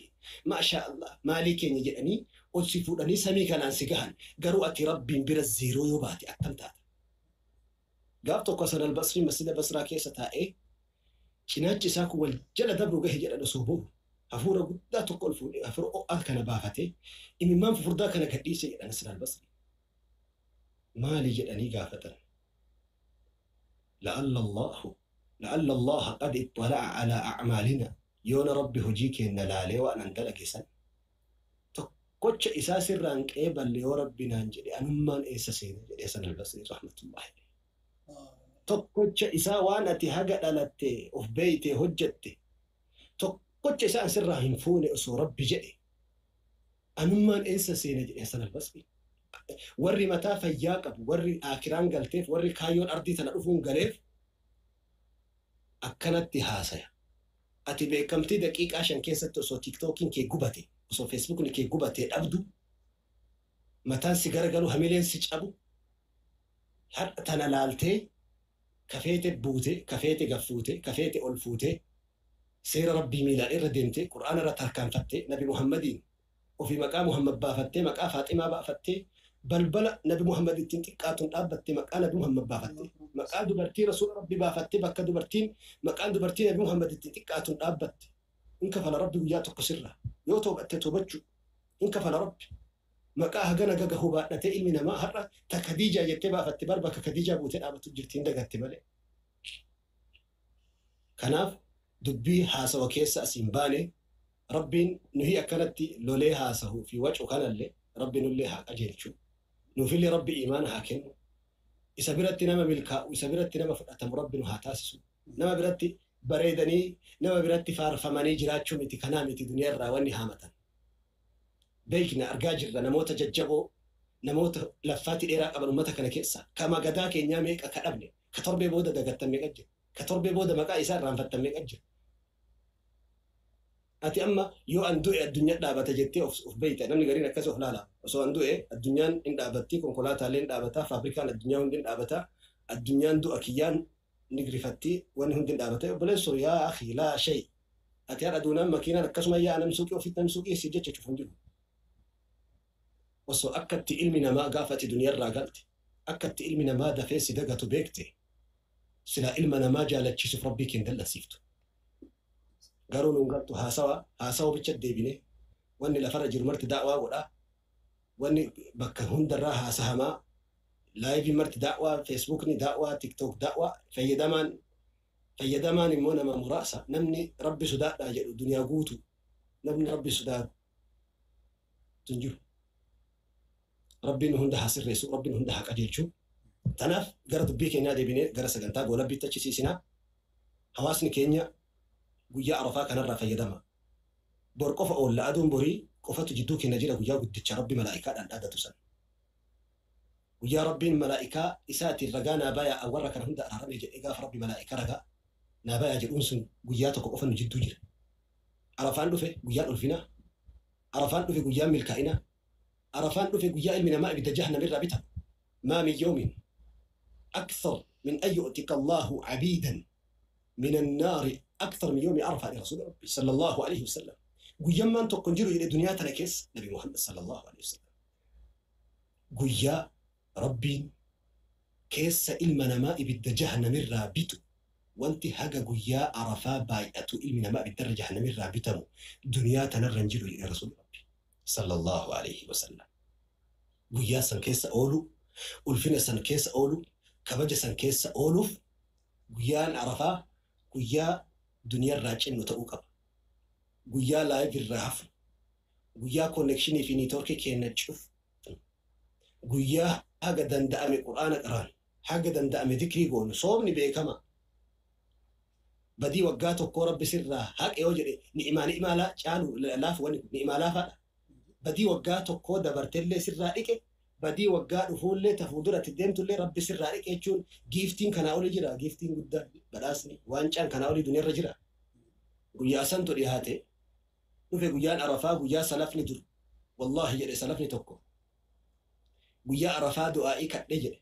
ما شاء الله مالك يجأني أتسفوني سمي كان أنسجهن قروا أتي ربي برت زيرو يباتي أتمتات قابتو قصر البصري مسجد بصرة كيسة تائه Cinaachi isaa kun wal jala dabru gahe jedhan osoo boo'u hafuura guddaa tokko ol fuudhee hafuura ho'aa kana baafatee imimmaan fufurdaa kana gadhiise jedhan Hasan al-Basri. Maali jedhanii gaafatan? La'alla Allaha qad ittala'a alaa a'maalina yoona rabbi hojii keenya laalee waan an dalage san tokkocha isaa sirraan qeeballe yoo rabbi naan jedhe anummaan eessa seena jedhe Hasan al-Basri rahmatullahi. Tokkocha isaa waan ati haga dhalatte of beeyte hojjette tokkocha isaa asirraa hin fuune osoo rabbi jedhe anummaan eessa seena jedhe Hasan al-Basri. Warri mataa fayyaa qabu warri akiraan galteef warri kaayyoon ardii tana dhufuun galeef akkanatti haasaya. Ati beekamtii daqiiqaa 5 keessatti osoo tiiktookiin kee gubate osoo feesbuukni kee gubate dhabdu mataan si garagalu hamileen si cabu har'a tana laaltee kafeete buute kafeete gaffuute kafeete ol fuute seera rabbii miilaan irra deemte qur'aana irra tarkaanfatte nabi Muhammadiin ofii maqaa Muhammad baafattee maqaa Faaximaa baafattee balbala nabi Muhammad ittiin xiqqaatuun dhaabbatte maqaa nabi Muhammad baafatte maqaa dubartii rasuula rabbii baafattee bakka dubartiin maqaan dubartii nabi Muhammad ittiin xiqqaatuun dhaabbatte in kafala rabbi guyyaa tokko sirra yoo toobatte toobachuu in kafala rabbi maqaa hagana gagahu baadhatee ilmi namaa har'a ta Khadiijaa jettee baafatte bar bakka Khadiijaa buutee dhaabatu jirti hin dagatte malee. Kanaaf dubbii haasawa keessa as hin baane rabbiin nuyi akkanatti lolee haasahuu fi wacu kanallee rabbi nullee haa qajeelchu. Nuufillee rabbi imaana haa kennu. Isa biratti nama milkaa'u isa biratti nama fudhatamu rabbi nu haa taasisu. Nama biratti bareedanii nama biratti faarfamanii jiraachuu miti kanaa miti duniyaa irraa wanni haamatan. Beekna argaa jirra namoota jajjaboo namoota laffaatti dheeraa qaban uummata kana keessa kama gadaa keenyaa meeqa ka dhabne ka torbee booda dagattan meeqa jira ka torbee booda maqaa isaa irraanfattan meeqa jira. Ati amma yoo an du'e addunyaa dhaabata jettee of beeyta namni gariin akkas of laala osoo an du'e addunyaan hin dhaabatti konkolaataalee hin dhaabataa faabrikaan addunyaa hundi hin dhaabataa addunyaan du'a kiyyaan ni girifatti wanni hundi hin dhaabata obboleessoo yaa akhi laa shay ati har'a duunaan makiinaan akkasuma yaa namni suuqii ofitti namni suuqii si jecha cufu hin jiru. Osoo akkatti ilmi namaa gaafati duniyaarraa galte akkatti ilmi namaa dafee si dagatu beekte silaa ilma namaa jaalachiisuuf rabbii kee hin dallansiiftu. Garuu nuun galtu haasawa bicha deebine wanni lafarra jiru marti daawaa godhaa wanni bakka hundarraa haasahamaa laayivii marti daawaa feesbuukni daawaa tiktook daawaa fayyadamaan immoo nama muraasa namni rabbi sodaadhaa jedhu duniyaa guutu namni rabbi sodaatu hin jiru. Rabbiin hunda haa sirreessu, rabbiin hunda haa qajeelchu. Tanaaf gara dubbii keenyaa deebinee gara sagantaa goolabbiitti achisiisinaa. Hawaasni keenya guyyaa Arafaa kanarraa fayyadama. Bor qofa oolla aduun borii qofatu jidduu keenya jira guyyaa guddicha rabbi malaa'ikaadhaan dhaadatu san. Guyyaa rabbiin malaa'ikaa isaatiin ragaa naa bayaa warra kana hunda araarame jedhee gaafa rabbi malaa'ikaa ragaa naa bayaa jedhuun sun guyyaa tokko qofa nu jidduu jira. Arafaan dhufe guyyaan ulfinaa. Arafaan dhufe guyyaan milkaa'inaa. Arafaan dhufe guyyaa ilmi namaa ibidda jahannam irraa bitamu. Maa min yawmin أكثر من أن يؤتك الله عبيدا من النار أكثر من يوم عرفة لرسول ربي صلى الله عليه وسلم. قيا ما تقنجروا إلى دنيا تنكس نبي محمد صلى الله عليه وسلم. قيا ربي كيس إلما نماء بالدجهنم الرابط وانت هاجا قيا عرفة بايئة إلما نماء بالدرجهنم الرابط دنيا تنرنجل إلى رسول ربي صلى الله عليه وسلم. قيا سن كيس أولو ulfina san keessa oolu kabaja san keessa ooluuf guyyaan Arafaa guyyaa Duniyaarraa cinnu ta'uu qaba. Guyyaa live irraa hafu. Guyyaa connection fi network keenya cufu. Guyyaa haga danda'ame Qur'aana qaraan, haga danda'ame dikrii goonu. Soomni beekama. Badii waggaa tokkoo Rabbi sirraa haqe yoo jedhe, ni'imaa ni'imaa caalu laafu, wanni kun ni'imaa laafaadha. Badii waggaa tokkoo dabartellee sirraa dhiqe, badii waggaa dhufuullee ta fuulduratti deemtullee Rabbi sirraa dhiqe jechuun giftiin kanaa oli jira? Giftiin guddaan, badhaasni, waancaan kanaa olii duniyaarra jira? Guyyaa santu dhiyaate dhufe, guyyaan Arafaa, guyyaa salafni dur wallaahi jedhe, salafni tokko guyyaa Arafaa du'aa'ii kadhe jedhe,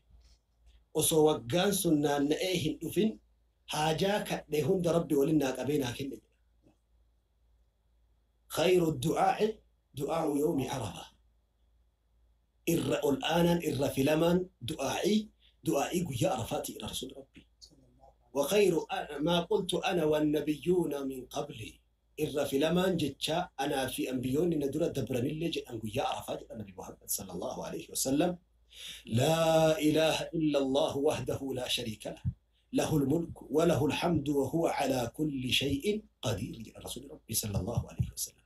osoo waggaan sun naanna'ee hin dhufin haajaa kadhe hunda Rabbi waliin naa qabee naa kenne jedhe. خير الدعاء دعاء يوم عرفة. Irra ol aanaan, irra filamaan du'aa'ii, du'aa'ii guyyaa Arafaati irra rasuul Rabbi. وخير ما قلت أنا والنبيون من قبلي. Irra filamaan jecha anaa fi anbiyoonni na dura dabranillee jedhan guyyaa Arafaa jedhan Nabi Muhammad صلى الله عليه وسلم: لا إله إلا الله وحده لا شريك له، له الملك وله الحمد وهو على كل شيء قدير jedhan rasuul Rabbi صلى الله عليه وسلم.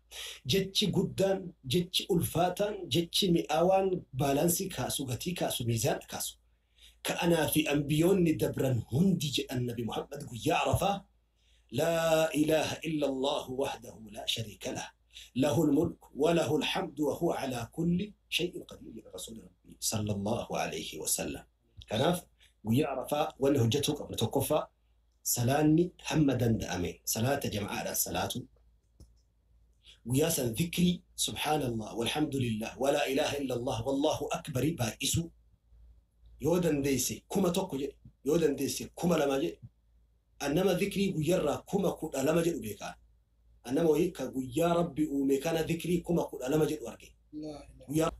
Jechi guddaan, jechi ulfaataan, jechi mi'aawaan, balance kaasu, gatii kaasu, miizaan kaasu, ka anaa fi anbiyoonni dabran hundi jedhan Nabi Muhammad guyyaa Arafaa: لا إله إلا الله وحده لا شريك له، له الملك وله الحمد وهو على كل شيء قدير رسول ربي صلى الله عليه وسلم. Kanaaf guyyaa Arafaa wanni hojjetuu qabnu, tokkoffaa, salaanni hamma danda'ame salaata jama'aadhaan salaatu. Guyyaa san dhikrii سبحان الله والحمد لله ولا إله إلا الله والله أكبر baay'isuu. Yoo dandeesse 1000 jedhe, yoo dandeesse 2000 jedhe. Annama dhikrii guyyarraa 12,000 jedhu beekaa. Annama wayii ka guyyaa Rabbi uume kana dhikrii 12,000 jedhu arge. Guyyaa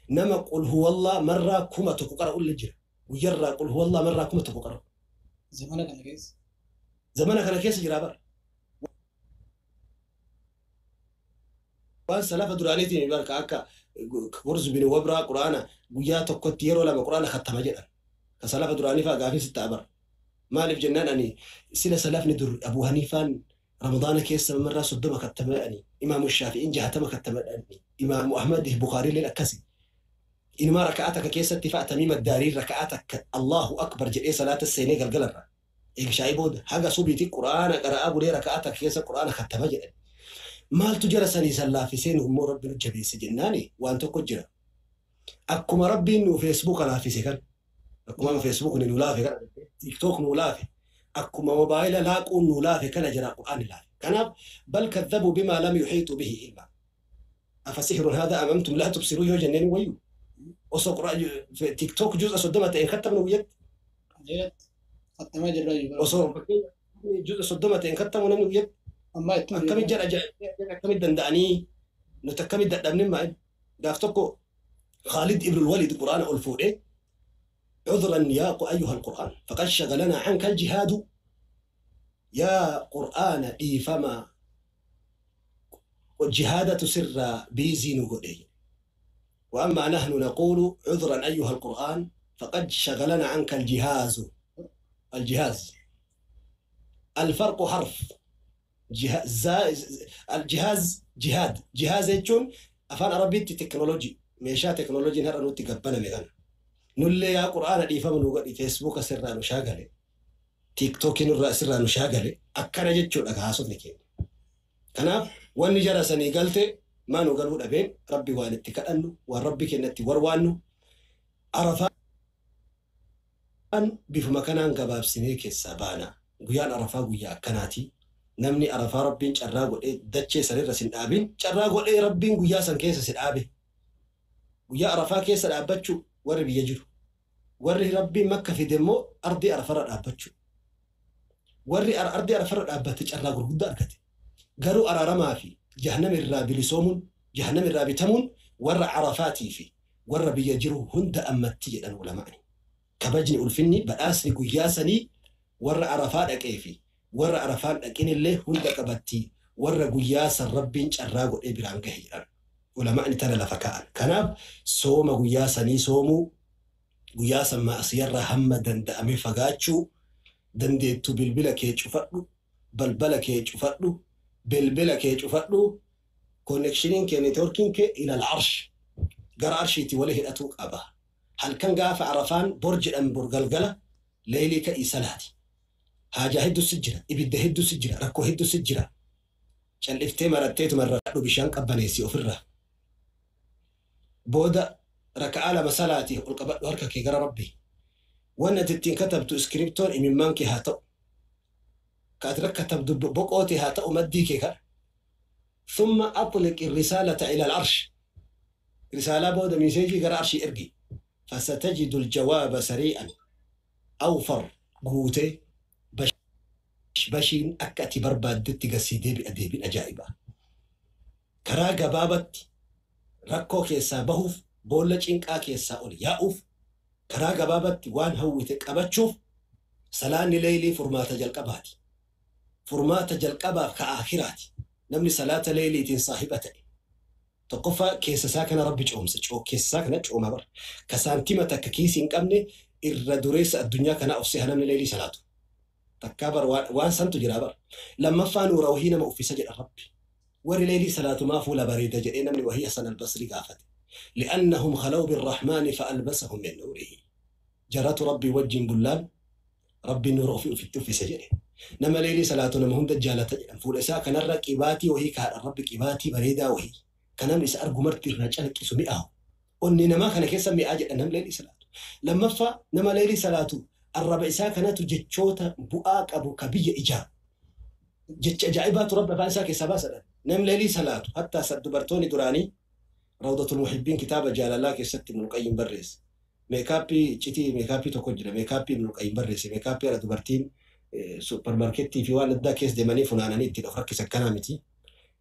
nama قل هو الله marraa 1000 qara'ullee jira. Guyyarraa قل هو الله marraa 1000 qara'u. Zamana kana keessa. Zamana kana keessa jira bara. Waan salafa duraaniitiin barka akka Kurz bin Wabraa Quraana guyyaa tokkotti yeroo lama Quraana kattama jedhan. Ka salafa duraanii fa'aa gaafii sitti bara. Maaliif jennaan, ani sila salafni dur Abu Haniifaan Ramadaana keessa marraa 30 kattama jedhani. Imaamu Shaafi'iin 60 kattama jedhani. Imaamu Ahmad, Bukaariileen akkasi. Inumaa raka'aa takka keessatti fa'a Tamiima Daariin raka'aa takka الله أكبر jedhee salaata seenee galgalarra. Eegshaa'ii booda haga subiitti Quraana qara'aa bulee raka'aa takka keessa Quraana kattama jedhan. Maaltu jara sanii san laaffisee, nu immoo Rabbi nu jabeesse jennaani, waan tokko jira. Akkuma Rabbiin nu Facebooka laaffise kan, akkuma Facebookni nu laafe kana, TikTok nu laafe, akkuma mobaayila laaquun nu laafe kana jira Qur'aanni laafe. Kanaaf بل كذبوا بما لم يحيطوا به علما أفسحر هذا أم أنتم لا تبصرون yoo jenneen wayyu. Osoo TikTok juuza 30 ta'een kattabnu guyyatti. Qajeelatti. Kattamaa jirra jiru. Osoo juuza 30 ta'een kattamu namni guyyatti. Ammaa itti Akkamitti jedha, akkamitti danda'anii, nuti akkamitti dadhabne? Maal gaaf tokko Khalid ibn al-Walid Qur'aana ol fuudhee: عذرا يا أيها القرآن فقد شغلنا عنك الجهاد. يا قرآن dhiifama, jihaadatu sirraa busy nu godhe. وأما نحن نقول: عذرا أيها القرآن فقد شغلنا عنك الجهاز. الجهاز، الفرق حرف. جهاز، الجهاز، جهاد. جهاز jechuun afaan Arabiitti teknoolojii, meeshaa teknoolojiin har'a nutti gabbaname kana. Nullee yaa Qur'aana dhiifama nu godhi, Facebooka sirraa nu shaagale, TikTokii nurraa sirraa nu shaagale, akkana jechuudha haasofni keenya. Kanaaf wanni jara sanii galte maa nu galuu dhabeen? Rabbi waan itti kadhannu, waan Rabbi keenyatti warwaannu. Arafaan bifuma kanaan gabaabsinee keessaa baana. Guyyaan Arafaa guyyaa akkanaati. Namni Arafaa Rabbiin carraa godhee dachee sanirra sin dhaabin, carraa godhee Rabbiin guyyaa san keessa si dhaabe. Guyyaa Arafaa keessa dhaabbachuu warri biyya jiru. Warri Rabbiin Makka fide immoo ardii Arafarra dhaabbachuu. Warri ardii Arafarra dhaabbate carraa gurguddaa argate. Garuu araaramaa fi jahannam irraa bilisoomuun, jahannam irraa bitamuun warra Arafaatii fi warra biyya jiru hunda ammatti jedhan ulamaani. Kabajni, ulfinni, badhaasni guyyaa sanii warra Arafaa dhaqee fi warra Arafaan dhaqinillee hunda qabatti, warra guyyaa san Rabbiin carraa godhee biraan gahe jedhan. Ulamaani tana lafa kaa'an. Kanaaf sooma guyyaa sanii soomuu. Guyyaa san ma'asiyarraa hamma danda'ame fagaachuu dandeettu bilbila kee cufadhu, balbala kee cufadhu, bilbila kee cufadhu, connectioniin kee networkiin kee ilal arsh gara arshiitti wali hidhatuu qaba. Halkan gaafa Arafaan bor jedhan bor galgala leeylii ka'ii salaati. Haajaa hedduu si jira, ibidda hedduu si jira, rakkoo hedduu si jira. Calliftee maratteetuma irraa bishaan qabbaneessi ofirraa. Booda raka'aa lama salaatii ol qabadhu harka kee gara Rabbii. Wanni ati ittiin katabtu iskiriptoon imimmaan kee haa ta'u. Ka ati rakkatabdu boqoo tee haa ta'u maddii kee kana. Thumma atliq irrisaalata ila al-arsh. Risaalaa booda miseejii gara arshii ergi. Fasatajidu aljawaaba sarii'an awfar guutee bashiin akka ati barbaaddetti gasii deebi'a deebiin ajaa'ibaa. Karaa gabaabatti rakkoo keessaa bahuuf, boolla cinqaa keessaa ol yaa'uuf, karaa gabaabatti waan hawwite qabachuuf salaanni leeylii furmaata jalqabaati. Furmaata jalqabaaf ka aakhiraati. Namni salaata leeyliitiin saahiba ta'e. Tokkoffaa keessa isaa kana Rabbi coomsa. Keessa isaa kana cooma bar. Ka saantima takka kiisii hin qabne irra dureessa addunyaa kanaa of seha namni leeylii salaatu. Takkaa bar waan santu jira bar. Lammaffaa nuura wahii nama uffisa jedha Rabbi. Warri leeylii salaatu maa fuula bareeda jedhee namni wahii Hasan al-Basri gaafate. Li'annahum khalaw birrahmaani fa'albasahum min nuurihi. Jaratu Rabbii wajjin bullaan Rabbiin nuura ofii ofitti uffise jedhe. Nama leeylii salaatu nama hunda jaalata jedhan. Fuula isaa kanarra qibaatii wahii kaadhan Rabbi qibaatii bareedaa wahii. Ka namni isa argu marti irraa calaqqisu mi'aahu. Onnee namaa kana keessa mi'aa jedhan namni leeylii salaatu. Lammaffaa nama leeylii salaatu arraba isaa kanatu jechoota bu'aa qabu ka biyya ijaaru. Jecha ajaa'ibaatu Rabbi afaan isaa keessaa baasa jedhan. Namni leeylii salaatu hattaa dubartoonni duraanii Rawdatul Muhibbiin kitaaba jaalalaa keessatti Ibnul Qayyim barreesse. Meekaappii iccitii meekaappii tokko jira. Meekaappii Ibnul Qayyim barreesse. Meekaappii ala dubartiin supparmaarkettii fi waan addaa keessa deemanii funaananii ittiin of rakkisan kanaa miti.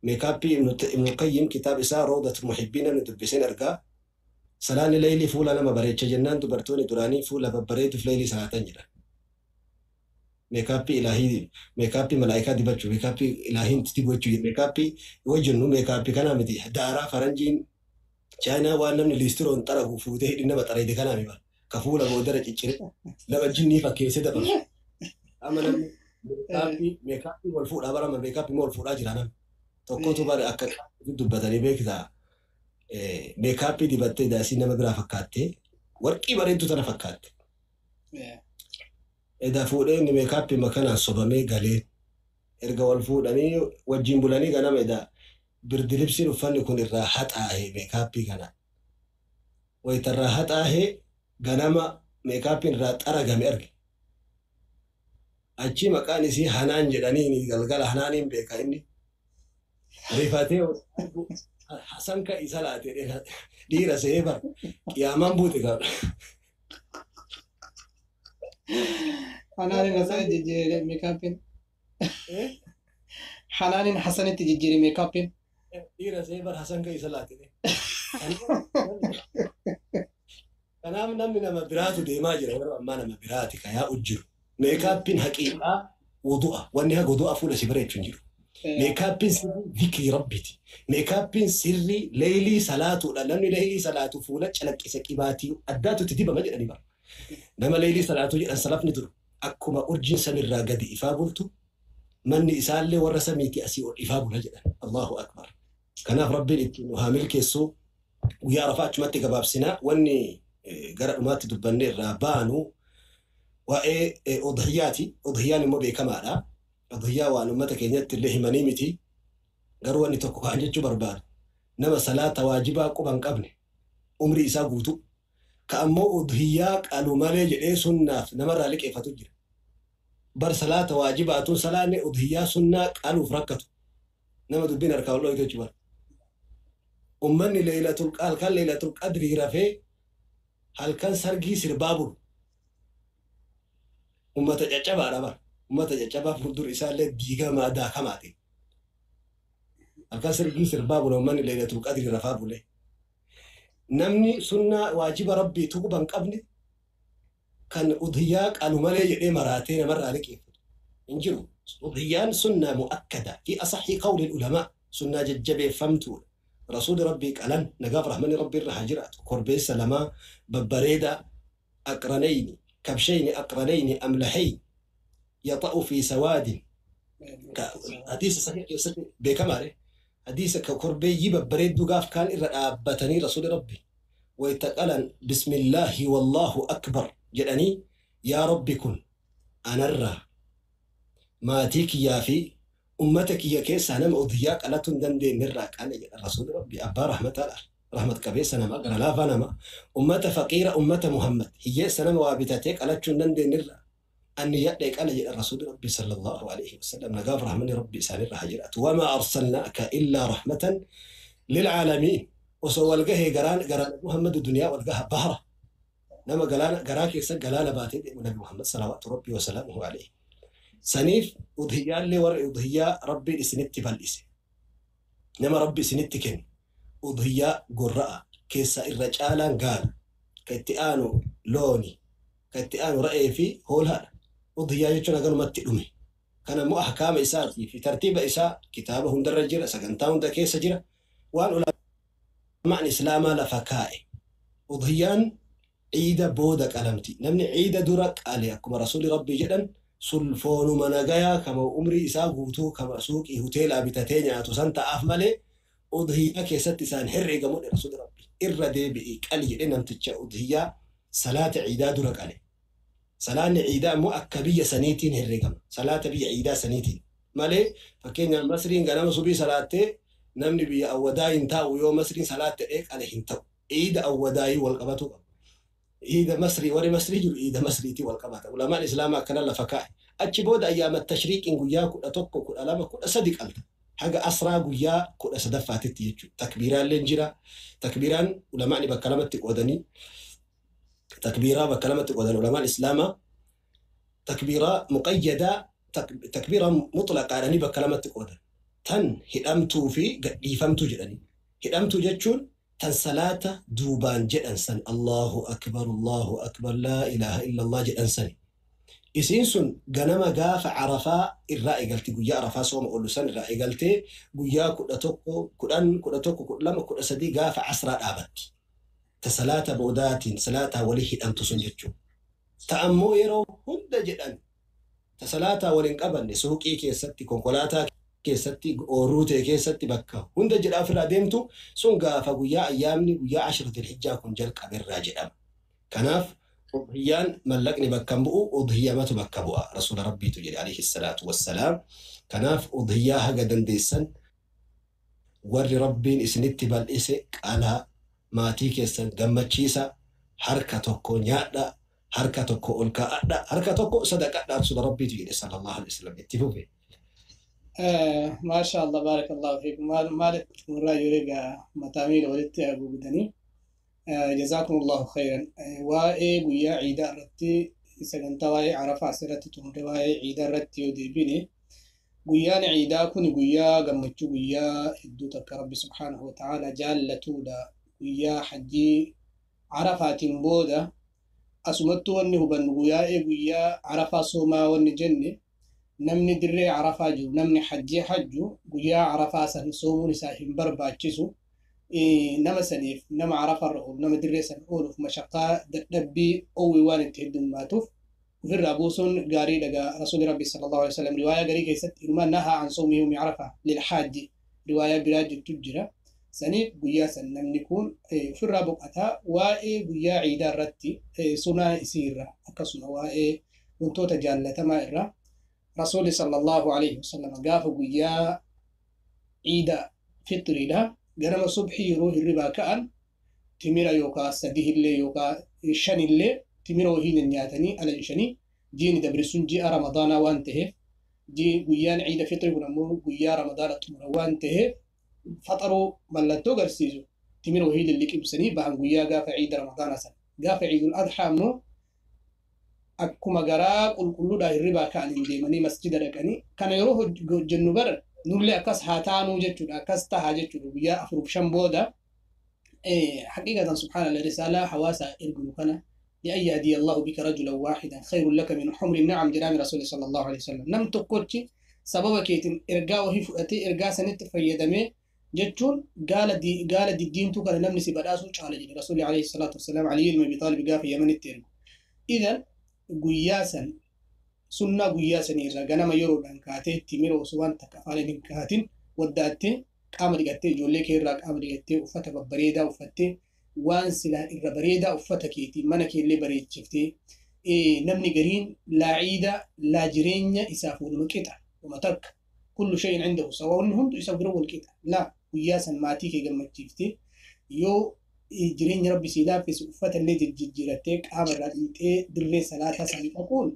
Meekaappii Ibnul Qayyim kitaaba isaa Rawdatul Muhibbiin namni dubbiseen argaa. Salaanni leeylii fuula nama bareecha jennaan dubartoonni duraanii fuula babbareeduuf leeylii salaatan jedhan. Meekaappii ilaahii, meekaappii malaa'ikaa dibachuu, meekaappii ilaahiin itti dibachuu, meekaappii yoo jennu meekaappii kanaa miti. Daaraa faranjiin Chaayinaa waan namni liistiroon xaragu fuutee hidhi nama xarayde kanaa mi bara. Ka fuula boodara ciccire nama jinnii fakkeessee dabarsu. Amma namni meekaappii meekaappii wal fuudhaa bara amma meekaappii wal fuudhaa jira namni. Tokkotu bara akka dubbatanii beektaa meekaappii dibattee daasii nama biraa fakkaattee warqii bareedduu tana fakkaatte. Eda fuudhee inni meekaappii kanaan sobamee galee erga wal fuudhanii wajjin bulanii ganama eda birdilibsiin uffanni kun irraa haxaahe meekaappii kana. Wayita irraa haxaahe ganama meekaappiin irraa xaragame arge. Achii maqaan isii Hanaan jedhaniini galgala Hanaaniin beeka inni. Rifatee Hasan ka'i salaate dhiira se'ee bar qiyaamaan buute gaa. Hanaanin Hasan jijjiire meekaappiin. Hanaanin Hasanitti jijjiire meekaappiin. Dhiira se'ee bar Hasan ka'i salaate. Kanaaf namni nama biraatu deemaa jira yeroo ammaa nama biraati ka yaa'u jiru. Meekaappiin haqiiqaa wudu'a. Wanni haga wudu'a fuula si bareechu hin jiru. Meekaappiin sirrii zikrii Rabbiiti. Meekaappiin sirrii leeylii salaatuudha. Namni leeylii salaatu fuula calaqqisa qibaatii addaatu itti dibama jedhanii bara. Nama leeylii salaatu jedhan salafni dur akkuma urjiin samirraa gadi ifaa bultu manni isaallee warra samiitii asii ol ifaa bula jedhan. Allahu akbar. Kanaaf Rabbiin ittiin nu haa milkeessu. Guyyaa Arafaa achumatti gabaabsina. Wanni gara dhumaatti dubbanne irraa baanu waa'ee udhiyyaati. Udhiyyaan immoo beekamaadha. Udhiyyaa waan uummata keenyatti illee himanii miti. Garuu wanni tokko kaan jechuu barbaadu. Nama salaata waajibaa quba hin qabne umrii isaa guutuu. Ka ammoo udhiyyaa qalu malee jedhee sunnaaf namarraa liqeeffatu jira. Bar salaata waajibaatuun salaanne udhiyyaa sunnaa qaluuf rakkatu. Nama dubbiin harkaa ol dhooyte jechuudha. Ummanni leeylatul halkan leeylatul qadrii rafee halkan sargii sirbaa bulu. Ummata caccabaadha bar. Ummata caccabaa fuuldur isaallee diigamaa daakamaati. Halkan sargii sirbaa bula ummanni leeylatul qadrii rafaa bule. Namni sunnaa waajiba Rabbii tuquba hin qabne kan udhiyyaa qalu malee jedhee maraatee namarraa liqeeffatu hin jiru. Udhiyyaan sunnaa mu'akkada fi asaxii qawli ulamaa sunnaa jajjabeeffamtuudha. Rasuuli Rabbii qalan nagaaf rahmanni Rabbii irra haa jiraatu. Korbeessa lamaa babbareedaa أقرنين كبشين أقرنين أملحين يطأ في سواد. حديث صحيح بكماله حديث كقربي يبريد قاف كان إرابتني رسول ربي ويتقلن بسم الله والله أكبر جلني يا ربي كن أنا الرا ما تيك يا في أمتك يا كيس أنا مؤذياك ألا تندن نراك أنا رسول ربي أبا رحمة الله رحمة كبيس أنا ما قرأ لا فأنا ما أمة فقيرة أمة محمد هي سنة وابتتك ألا تندن نرا أن يأتيك على الرسول ربي صلى الله عليه وسلم نقاف رحمني ربي سالي الرحجرات وما أرسلناك إلا رحمة للعالمين وسوى القهي قران قران محمد الدنيا والقها بهرة نما قلان قراك يسر قلالة باتي النبي محمد صلوات ربي وسلامه عليه سنيف أضحية اللي ور أضحية ربي لسنتي بالإسي نما ربي سنتكن أضحية قراء كيسا الرجالا قال كتئانو لوني كتئانو رأي في هولها أضحية يجونا قالوا ما تلومي كان مو أحكام إساتي في ترتيب إساء كتابهم درجة سكنتاهم دا كيس جرا وأن معنى إسلاما لفكائي أضحيان عيدة بودك ألمتي نمني عيدة درك علي أكما رسول ربي جدا سلفون مناقيا كما أمري إساء قوتو كما سوق إهوتيل أبتتين عتوسان تأفمالي أضحية كيست سان حرق مون رسول ربي إردي بإيك ألي لأن أنتج أضحية صلاة عيدة درك علي صلاة عيدة مؤكبية سنيتين هرقم صلاة بي عيدة سنيتين مالي فكين المصريين قالوا صبي صلاة نمني بي أوداين تاو يوم مصرين صلاة إيك عليهن تاو عيدة أوداي والقباتو عيدة مصري وري مصري جل عيدة مصري تي والقبات علماء الإسلام كان الله فكاء أتشبود أيام التشريك إن جيا كل أتوك كل ألم كل أصدق أنت حاجة أسرع جيا كل أصدق فاتت تكبيرا لنجرا تكبيرا علماء بكلمة ودني تكبيرة بكلمة ودن علماء الإسلام تكبيرة مقيدة تكبيرة مطلقة يعني بكلمة ودن تن هدمتو في قديفمتو جدني هدمتو جتشون تن صلاة دوبان جدن سن الله أكبر الله أكبر لا إله إلا الله جدن سن إسينسون جنما جاف عرفة الرأي قلتي جويا عرفة سوم أقول سن الرأي قلتي جويا كل أتوكو كل أن كل أتوكو كل لما كل أسدي جاف عسرة أبد تسلاة بودات صلاة وليه أن تسنجتشو تأمو يرو هند جدا تسلاة ولين قبل سوقي كيستي كونكولاتا كيستي أوروتي كيستي بكا هند جدا في الأديمتو سونغا فقويا أيامني قويا 10 الحجة كون جلق بالراجل كناف أضحيان ملكني بكمبؤ أضحية ما تبكبؤ رسول ربي تجري عليه الصلاة والسلام كناف أضحية هجدا ديسن ور ربي إسنتي بالإسك على maatii keessan gammachiisa harka tokko nyaadha harka tokko ol kaa'adha harka tokko sadaqadha rasuula rabbiitu jedhe sallallahu alaihi wasallam itti fufe. Maasha Allah barakallahu fiikum maaliif murraa yoo egaa mataa miila walitti haguugdanii jazakumullahu khairan waa'ee guyyaa ciidaa irratti sagantaa waa'ee arafaa asirratti xumure waa'ee ciidaa irratti yoo deebine guyyaan ciidaa kun guyyaa gammachuu guyyaa hedduu takka rabbi subhaanahu wa ta'aala jaallatuudha guyyaa hajjii arafaatiin booda asumattu wanni hubannu guyyaa guyyaa arafaa soomaa wanni jenne namni dirree arafaa jiru namni hajjii hajju guyyaa arafaa san soomuun isaa hin barbaachisu nama saniif nama arafarra oolu nama dirree san ooluuf mashaqaa dadhabbii oowwi waan itti heddummaatuuf ofirraa buusuun gaarii dhagaa rasuuli rabbi sallallahu alaihi wasallam riwaayaa garii keessatti inumaa nahaa an soomi yawmi arafa lilhaajji riwaayaa biraa jirtu jira saniif guyyaa san namni kun ofirraa boqotaa waa'ee guyyaa ciidaa irratti sunaa isii irra akkasuma waa'ee wantoota jaallatamaa irra rasuuli sallallahu alaihi wasallam gaafa guyyaa ciida fitriidha ganama subhii yeroo hirribaa ka'an timira yookaa sadihillee yookaa shanillee timira wahii nyaatanii ala shanii jiini dabre sun ji'a ramadaanaa waan ta'eef guyyaan ciida fitrii kun ammoo guyyaa ramadaana xumura waan ta'eef faxaruu mallattoo agarsiisu timira wahii lilliqimsanii bahan guyyaa gaafa ciida ramadaanaa sana gaafa ciidul adhaa ammoo akkuma garaa qulqulluudhaa hirribaa ka'aniin deemanii masjida dhaqanii kana yeroo hojjennu bara nullee akkas haa taanuu jechuudha akkas tahaa jechuudha guyyaa 4 5 booda حقيقة سبحان الله رسالة حواسة إرجو كنا لأن يهدي الله بك رجلا واحدا خير لك من حمر النعم جناب رسول صلى الله عليه وسلم نم تقولتي سبب كيتن إرجاء وهي فؤتي إرجاء سنت فيدمي جتون قال دي الدين تو كان نمني سبداسو شالجي رسول عليه الصلاة والسلام علي بن أبي طالب قال في يمن الترجو Idan guyyaa san sunnaa guyyaa sanii irraa ganama yeroodhaan kaatee timira osoo waan takka afaan hin kaatin waddaattee qaama dhiqattee ijoollee kee irraa qaama dhiqattee uffata babbareedaa uffattee waan silaa irra bareedaa uffata keetii mana keellee bareechiftee namni gariin laa ciida laa jireenya isaaf waluma qixa uma takka kullu shay'in cindahu sawa wanni hundu isa bira wal qixa laa guyyaa san maatii kee gammachiiftee yoo jireenya rabbi sii laaffise uffata illee jijjiirattee qaama irraa dhiqxee dirree salaataa san dhaquun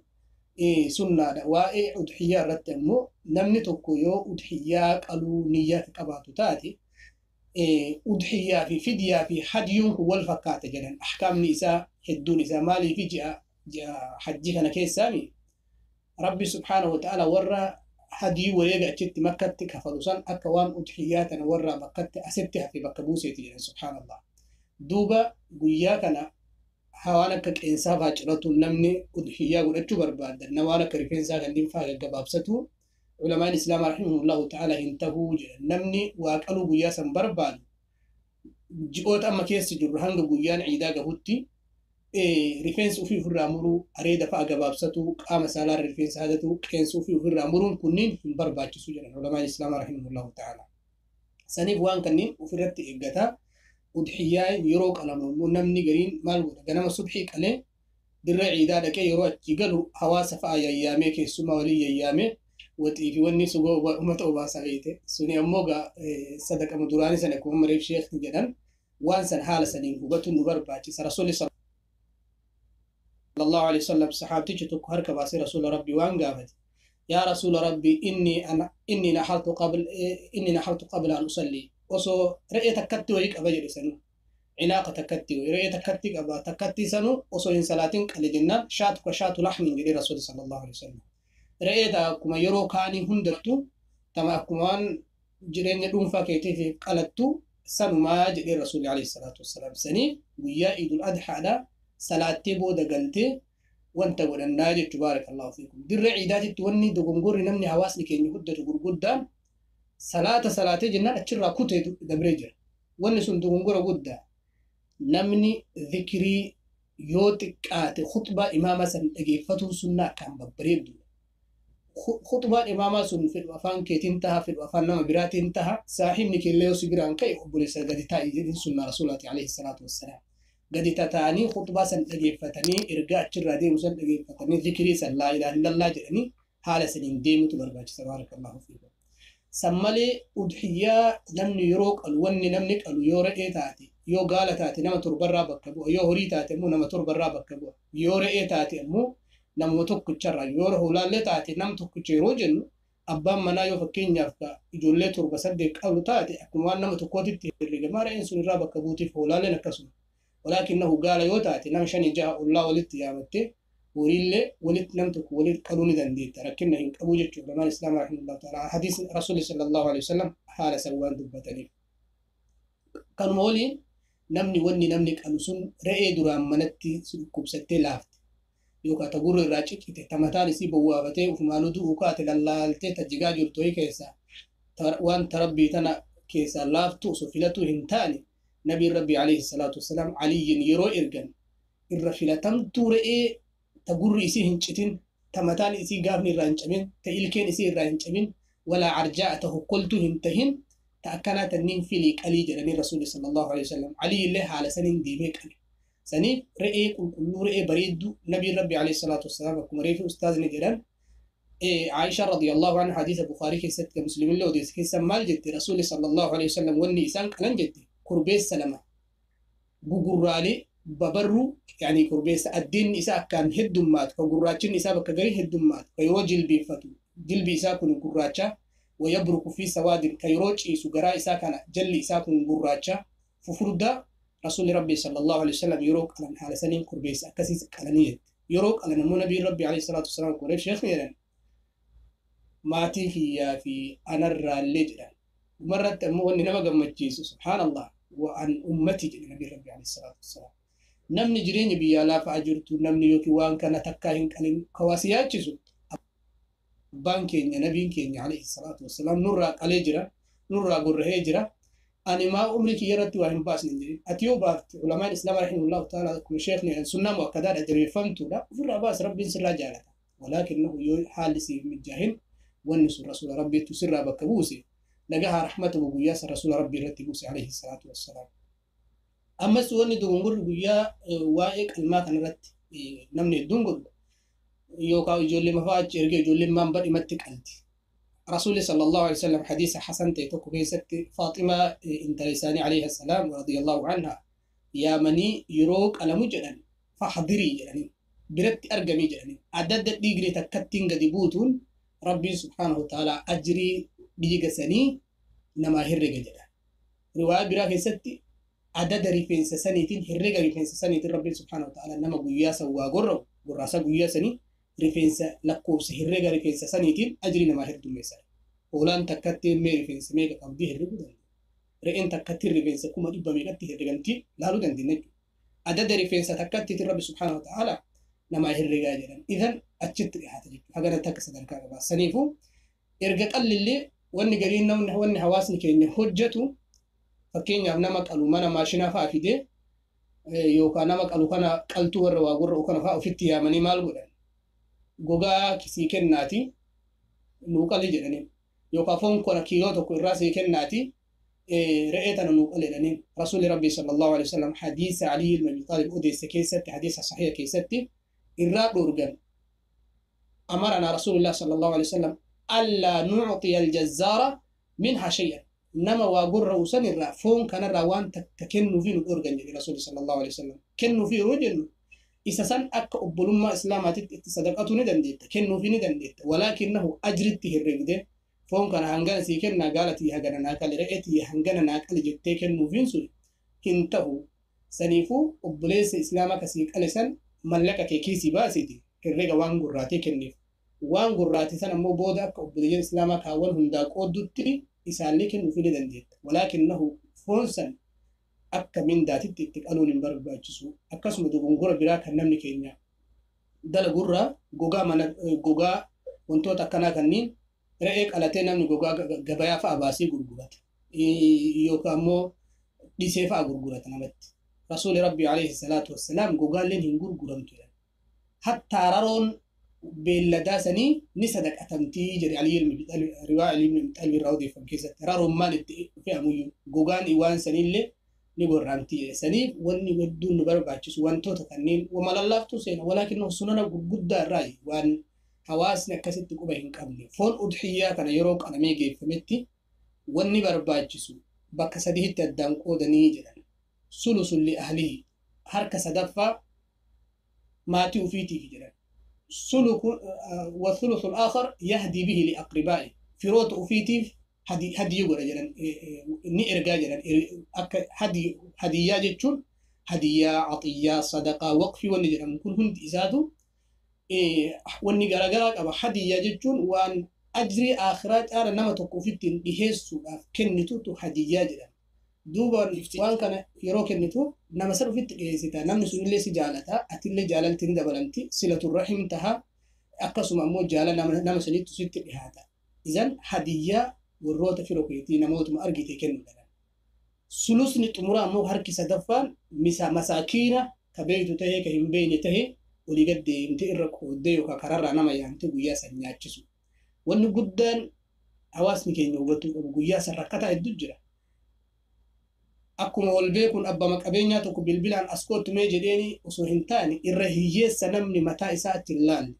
sunnaadha. Waa'ee udhiyyaa irratti ammoo namni tokko yoo udhiyyaa qaluu niyyaa qabaatu taate udhiyyaa fi fidyaa fi hadiyuun kun wal fakkaata jedhan ahkaamni isaa hedduun isaa maaliif ji'a ji'a hajji kana keessaami rabbi subhaanahu wa ta'ala warra hadii wareega achitti makkatti kafalu san akka waan udhiyyaa tana warra bakkatti asitti hafe bakka buuseeti jedhan subhaanallah. Duuba guyyaa kana waan akka qeensaa faa ciratu namni udhiyyaa godhachuu barbaadan nama waan akka rifeensaa kanneen faa gaggabaabsatu ulamaan islaamaa rahimahullahu ta'ala hin tahuu jedhan namni waa qaluu guyyaa san barbaadu ji'oota amma keessa jirru hanga guyyaan ciidaa gahutti rifeensa ofii ofirraa muruu areeda fa'a gabaabsatu qaama saalaa rifeensa hadatu qeensa ofii ofirraa muruun kunniin hin barbaachisu jedhan ulamaan islaamaa rahimahullahu ta'ala. Saniif waan kanneen ofirratti eeggataa udhiyyaa yeroo qalamu immoo namni gariin maal godha ganama subhii qalee dirra ciidaa dhaqee yeroo achi galu hawaasa fa'a yayyaamee keessumaa walii yayyaamee waxii fi wanni sugoo uummata obaasaa beeyte suni ammoo sadaqama duraanii sana akkuma mareef sheekni jedhan waan san haala saniin hubatu nu barbaachisa. Rasuulli sallallahu alaihi wasallam saxaabtichi tokko harka baasee rasuula rabbii waan gaafate yaa rasuula rabbii inni naxaltu qabla an usalli osoo re'ee takkatti wayii qaba jedhe sanuu cinaaqa takkatti wayii re'ee takkatti qaba takkatti sanuu osoo hin salaatin qale jennaan shaatu ka shaatu laxmin jedhe rasuulli sallallahu alaihi wasallam. Re'ee ta'a akkuma yeroo kaanii hundattu tama akkuma waan jireenya dhuunfaa keetiif qalattu sanumaa jedhee rasuulli alayhi salaatu wassalaam. Sanii guyyaa iidul adhaadha salaattee booda galtee wanta godhannaa jechuu baarakallahu fiikum. Dirree ciidaatitti wanni dogongorri namni hawaasni keenya guddatu gurguddaan salaata salaatee jennaan achirraa kutee dabree jira. Wanni sun dogongora guddaa namni zikirii yoo xiqqaate khutbaa imaamaa san dhageeffatuun sunnaa akkaan babbareedduudha. Khutbaan imaamaa sun fedhu afaan keetiin taha fedhu afaan nama biraatiin taha saahibni keellee yoo si biraan ka'e obboleessa gadi taa'i jedhin sunnaa rasuulaati alayhi salaatu wassalaam. Gadi tataa'anii khutbaa san dhageeffatanii ergaa achirraa deemu san dhageeffatanii zikirii san laa ilaaha illallah jedhanii haala saniin deemutu barbaachisa baarakallahu fiikum. San malee udhiyyaa namni yeroo qalu wanni namni qalu yoo re'ee taate yoo gaala taate nama torbarraa bakka bu'a yoo horii taate immoo nama torbarraa bakka bu'a yoo re'ee taate immoo nama tokkicharraa yoo hoolaallee taate nama tokkicha yeroo jennu abbaan manaa yoo fakkeenyaaf ijoollee torba saddeet qabu taate akkuma waan nama tokkootitti herregamaa re'een sun irraa bakka buutiif hoolaalleen akkasuma. Walaakinnahu gaala yoo taate nama shanii jaha ollaa walitti yaamattee horiillee walitti nam tokko walitti qaluu ni dandeetta rakkina hin qabu jechuudha ulamaan islaamaa rahimahullahu ta'ala hadiis rasuulli sallallahu alaihi wasallam haala san waan dubbataniif. Kanuma waliin namni wanni namni qalu sun re'ee duraan manatti si dhukkubsattee laafte yookaan ta gurra irraa ciccite ta mataan isii bowwaafatee ufumaanuu du'uu kaate lallaaltee ta jigaa jirtu wayii keessaa waan ta rabbii tana keessaa laaftu osoo filatuu hin taane nabiin rabbii alayhi salaatu wassalaam aliyyiin yeroo ergan irra filatamtuu re'ee ta gurri isii hin citin ta mataan isii gaafni irraa hin cabin ta ilkeen isii irraa hin cabin walaa arjaa'a ta hokkoltuu hin tahin ta akkanaa tanniin filii qalii jedhanii rasuulli sallallahu alaihi wasallam aliyyi illee haala saniin deemee qale. Saniif re'ee qulqulluu re'ee bareedduu nabiin rabbi alayhi salaatu wassalaam akkuma reefi ustaazni jedhan Aisha radiyallahu anha hadiisa Bukhaarii keessatti kan Musliimillee odeesse keessa maal jette rasuulli sallallahu alaihi wasallam wanni isaan qalan jette korbeessa lama gugurraalee babarruu yani korbeessa addeenni isaa akkaan heddummaatu ka gurraachinni isaa bakka garii heddummaatu ka yeroo jilbeeffatu jilbi isaa kun gurraacha wayabruku fi sawaadin ka yeroo ciisu garaa isaa kana jalli isaa kun gurraacha fufurdaa rasuulli rabbi sallallahu alaihi wasallam yeroo qalan haala saniin korbeessa akkasiis qalanii jette yeroo qalan immoo nabiin rabbi alayhi salaatu wasalaam akkuma reef sheekni jedhan maatii kiyyaa fi anarraallee jedhan dhumarratti ammoo wanni nama gammachiisu subhaanallah wa an ummatii jedhe nabiin rabbi alayhi salaatu wasalaam. Namni jireenya biyya lafaa jirtu namni yookiin waan kana takkaa hin qalin kawaasi yaachisu abbaan keenya nabiin keenya alayhi salaatu wassalaam nurraa qalee jira nurraa gurrahee jira. Ani maa umrii kiyya irratti waa hin baasne hin jedhin. Ati yoo baafte ulamaan islaamaa rahimahullahu ta'ala akkuma sheekni sunnaa mu'akkadaadha jabeeffamtuudha ofirraa baas rabbiin sirraa jaalata. Walaakinnahu yoo haalli siif mijaahin wanni sun rasuula rabbiitu sirraa bakka buuse nagahaa rahmata guyyaa san rasuula rabbii irratti buuse alayhi salaatu wassalaam. Ammas wanni dogongorri guyyaa waa'ee qalmaa kanarratti namni hedduun godhu yookaan ijoollee mafaa achi ergee ijoolleen maan badhimatti qalti. رسول صلى الله عليه وسلم حديث حسن تيتوكو كيست فاطمة انت لساني عليه السلام رضي الله عنها يا مني يروك على مجدا فحضري يعني برت أرقمي يعني عدد ديجري تكتين قد بوتون ربي سبحانه وتعالى أجري ديجسني نما هرق جدا رواية برا كيست عدد ريفنس سنتين هرق ريفنس سنتين ربي سبحانه وتعالى نما قياسا وقرب قراسا قياسني rifeensa lakkoofsa herrega rifeensa saniitiin ajri namaa heddummeessa. Hoolaan takkatti mee rifeensa meeqa qabdii herreguu dandeenya. Re'een takkatti rifeensa 100,000 meeqatti herregamtii laaluu dandeenya jechuudha. Adada rifeensa takkatti rabbi subhaanahu wa ta'ala namaa herregaa jedhan. Idan achitti dhiyaata jechuudha. Hagana takka sadarkaa qaba. Saniifuu erga qallillee wanni gariin namni wanni hawaasni keenya hojjetu fakkeenyaaf nama qalu mana maashinaa fa'aa fidee yookaan nama qalu kana qaltuu warra waa gurra'u kana fa'aa ofitti yaamanii maal godhan? Gogaa sii kennaati nuu qali jedhaniin yookaan foon kana kiiloo tokko irraa sii kennaati re'ee tana nuu qali jedhaniin. Rasuulli Rabbii sallallahu alaihi wasallam hadiisa Alii ilma Abi Xaalib odeesse keessatti hadiisa sahiha keessatti irraa dhorgan. Amarana Rasuulullah sallallahu alaihi wasallam allaa nuctiya aljazzaara minha shay'an. Nama waa gurra'u san irraa foon kanarraa waan takka kennuufi nu dhorgan jedhe Rasuulli sallallahu alaihi wasallam. Kennuufi yeroo jennu isa san akka obbolummaa islaamaatitti itti sadaqatu ni dandeetta kennuufi ni dandeetta walaakinnahu ajritti herregde foon kana hangana sii kennaa gaalatii hagana naa qali re'eetii hangana naa qali jettee kennuufiin sun hin ta'u. Saniifuu obboleessa islaamaa kasii qale san mallaqa kee kiisii baasiti herrega waan gurraatee kenneef. Waan gurraate san ammoo booda akka obboleeyyan islaamaa kaawwan hundaa qooddutti isaallee kennuufi ni dandeetta. Walaakinnahu foon san akka mindaatitti itti qaluun hin barbaachisu. Akkasuma dogongora biraa kan namni keenya dalagurraa gogaa mana gogaa wantoota akkanaa kanneen re'ee qalatee namni gogaa gabayaa fa'a baasee gurgurata yookaan immoo dhisee fa'a gurgurata namatti. Rasuulli Rabbii alayhi salaatu wassalaam gogaalleen hin gurguramtu jedhan. Hattaa raroon beelladaa sanii ni sadaqatamtii jedhe Alii ilmi riwaa Alii ilmi Abi Xaalib irraa odeeffame keessatti. Raroon maal itti fe'amuyyuu gogaan waan saniillee ni gorraamti jedhe. Saniif wanni hedduun nu barbaachisu wantoota kanneen wamalallaaftuu seena walaakin sunana gurguddaa irraa waan hawaasni akkasitti quba hin qabne. Foon udhiyyaa kana yeroo qalamee geeffametti wanni barbaachisu bakka sadiitti addaan qoodanii jedhan. Sulusun li ahlihi harka sadaffaa maatii ufiitiif jedhan. والثلث الآخر يهدي به لأقربائه firoota ufiitiif hadiyyi godha jedhan ni ergaa jedhan. Akka hadiyyaa jechuun hadiyyaa, axiyyaa, sadaqaa, waqfii wanni jedhamu kun hundi isaatu wanni garaagaraa qaba. Hadiyyaa jechuun waan ajrii akhiraa caala nama tokko ofittiin dhiheessuudhaaf kennitutu hadiyyaa jedhama. Duuba waan kana yeroo kennitu nama san ofitti dhiheessita. Namni sunillee si jaalata, atillee jaalalti ni dabalamti, silatu rahim taha, akkasuma ammoo jaala nama saniitu sitti dhihaata. Izan hadiyyaa warroota firoo keetii namootuma argite kennu jedhan. Sulusni xumuraa ammoo harki sadaffaan masaakiina ka beektu tahee ka hin beekne tahee olii gad deemtee irra qooddee yookaan kararraa nama yaamtee guyyaa san nyaachisu. Wanni guddaan hawaasni keenya hubachuu qabu guyyaa san rakkataa hedduu jira. Akkuma wal beekuun abbaa qabeenyaa tokko bilbilaan as kootu mee jedheeni osoo hin taane irra hiyyeessa namni mataa isaa achi hin laalle.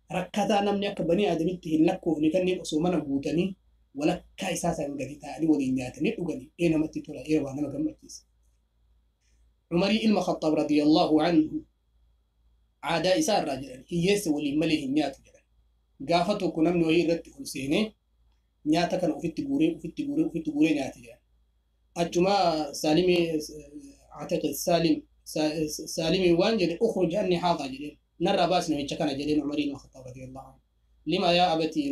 Rakkataa namni akka banii aadamitti hin lakkoofne kanneen osoo mana guutanii walakkaa isaa san gadi taa'anii waliin nyaatanii dhuganii ee namatti tola ee waa nama gammachiisa. Umarii ilma Khattaab radiyallahu anhu aadaa isaa irraa jedhan hiyyeessa waliin malee hin nyaatu jedhan. Gaafa tokko namni wayii irratti ol seenee nyaata kana ofitti guuree ofitti guuree ofitti guuree nyaate jedhan. Achuma Saalimii Atiq Saalimii waan jedhe ukhruj anni haadha jedheen narraa baas namicha kana jedheen Umarii ilma Khattaab radiyallahu anhu. Lima yaa abatii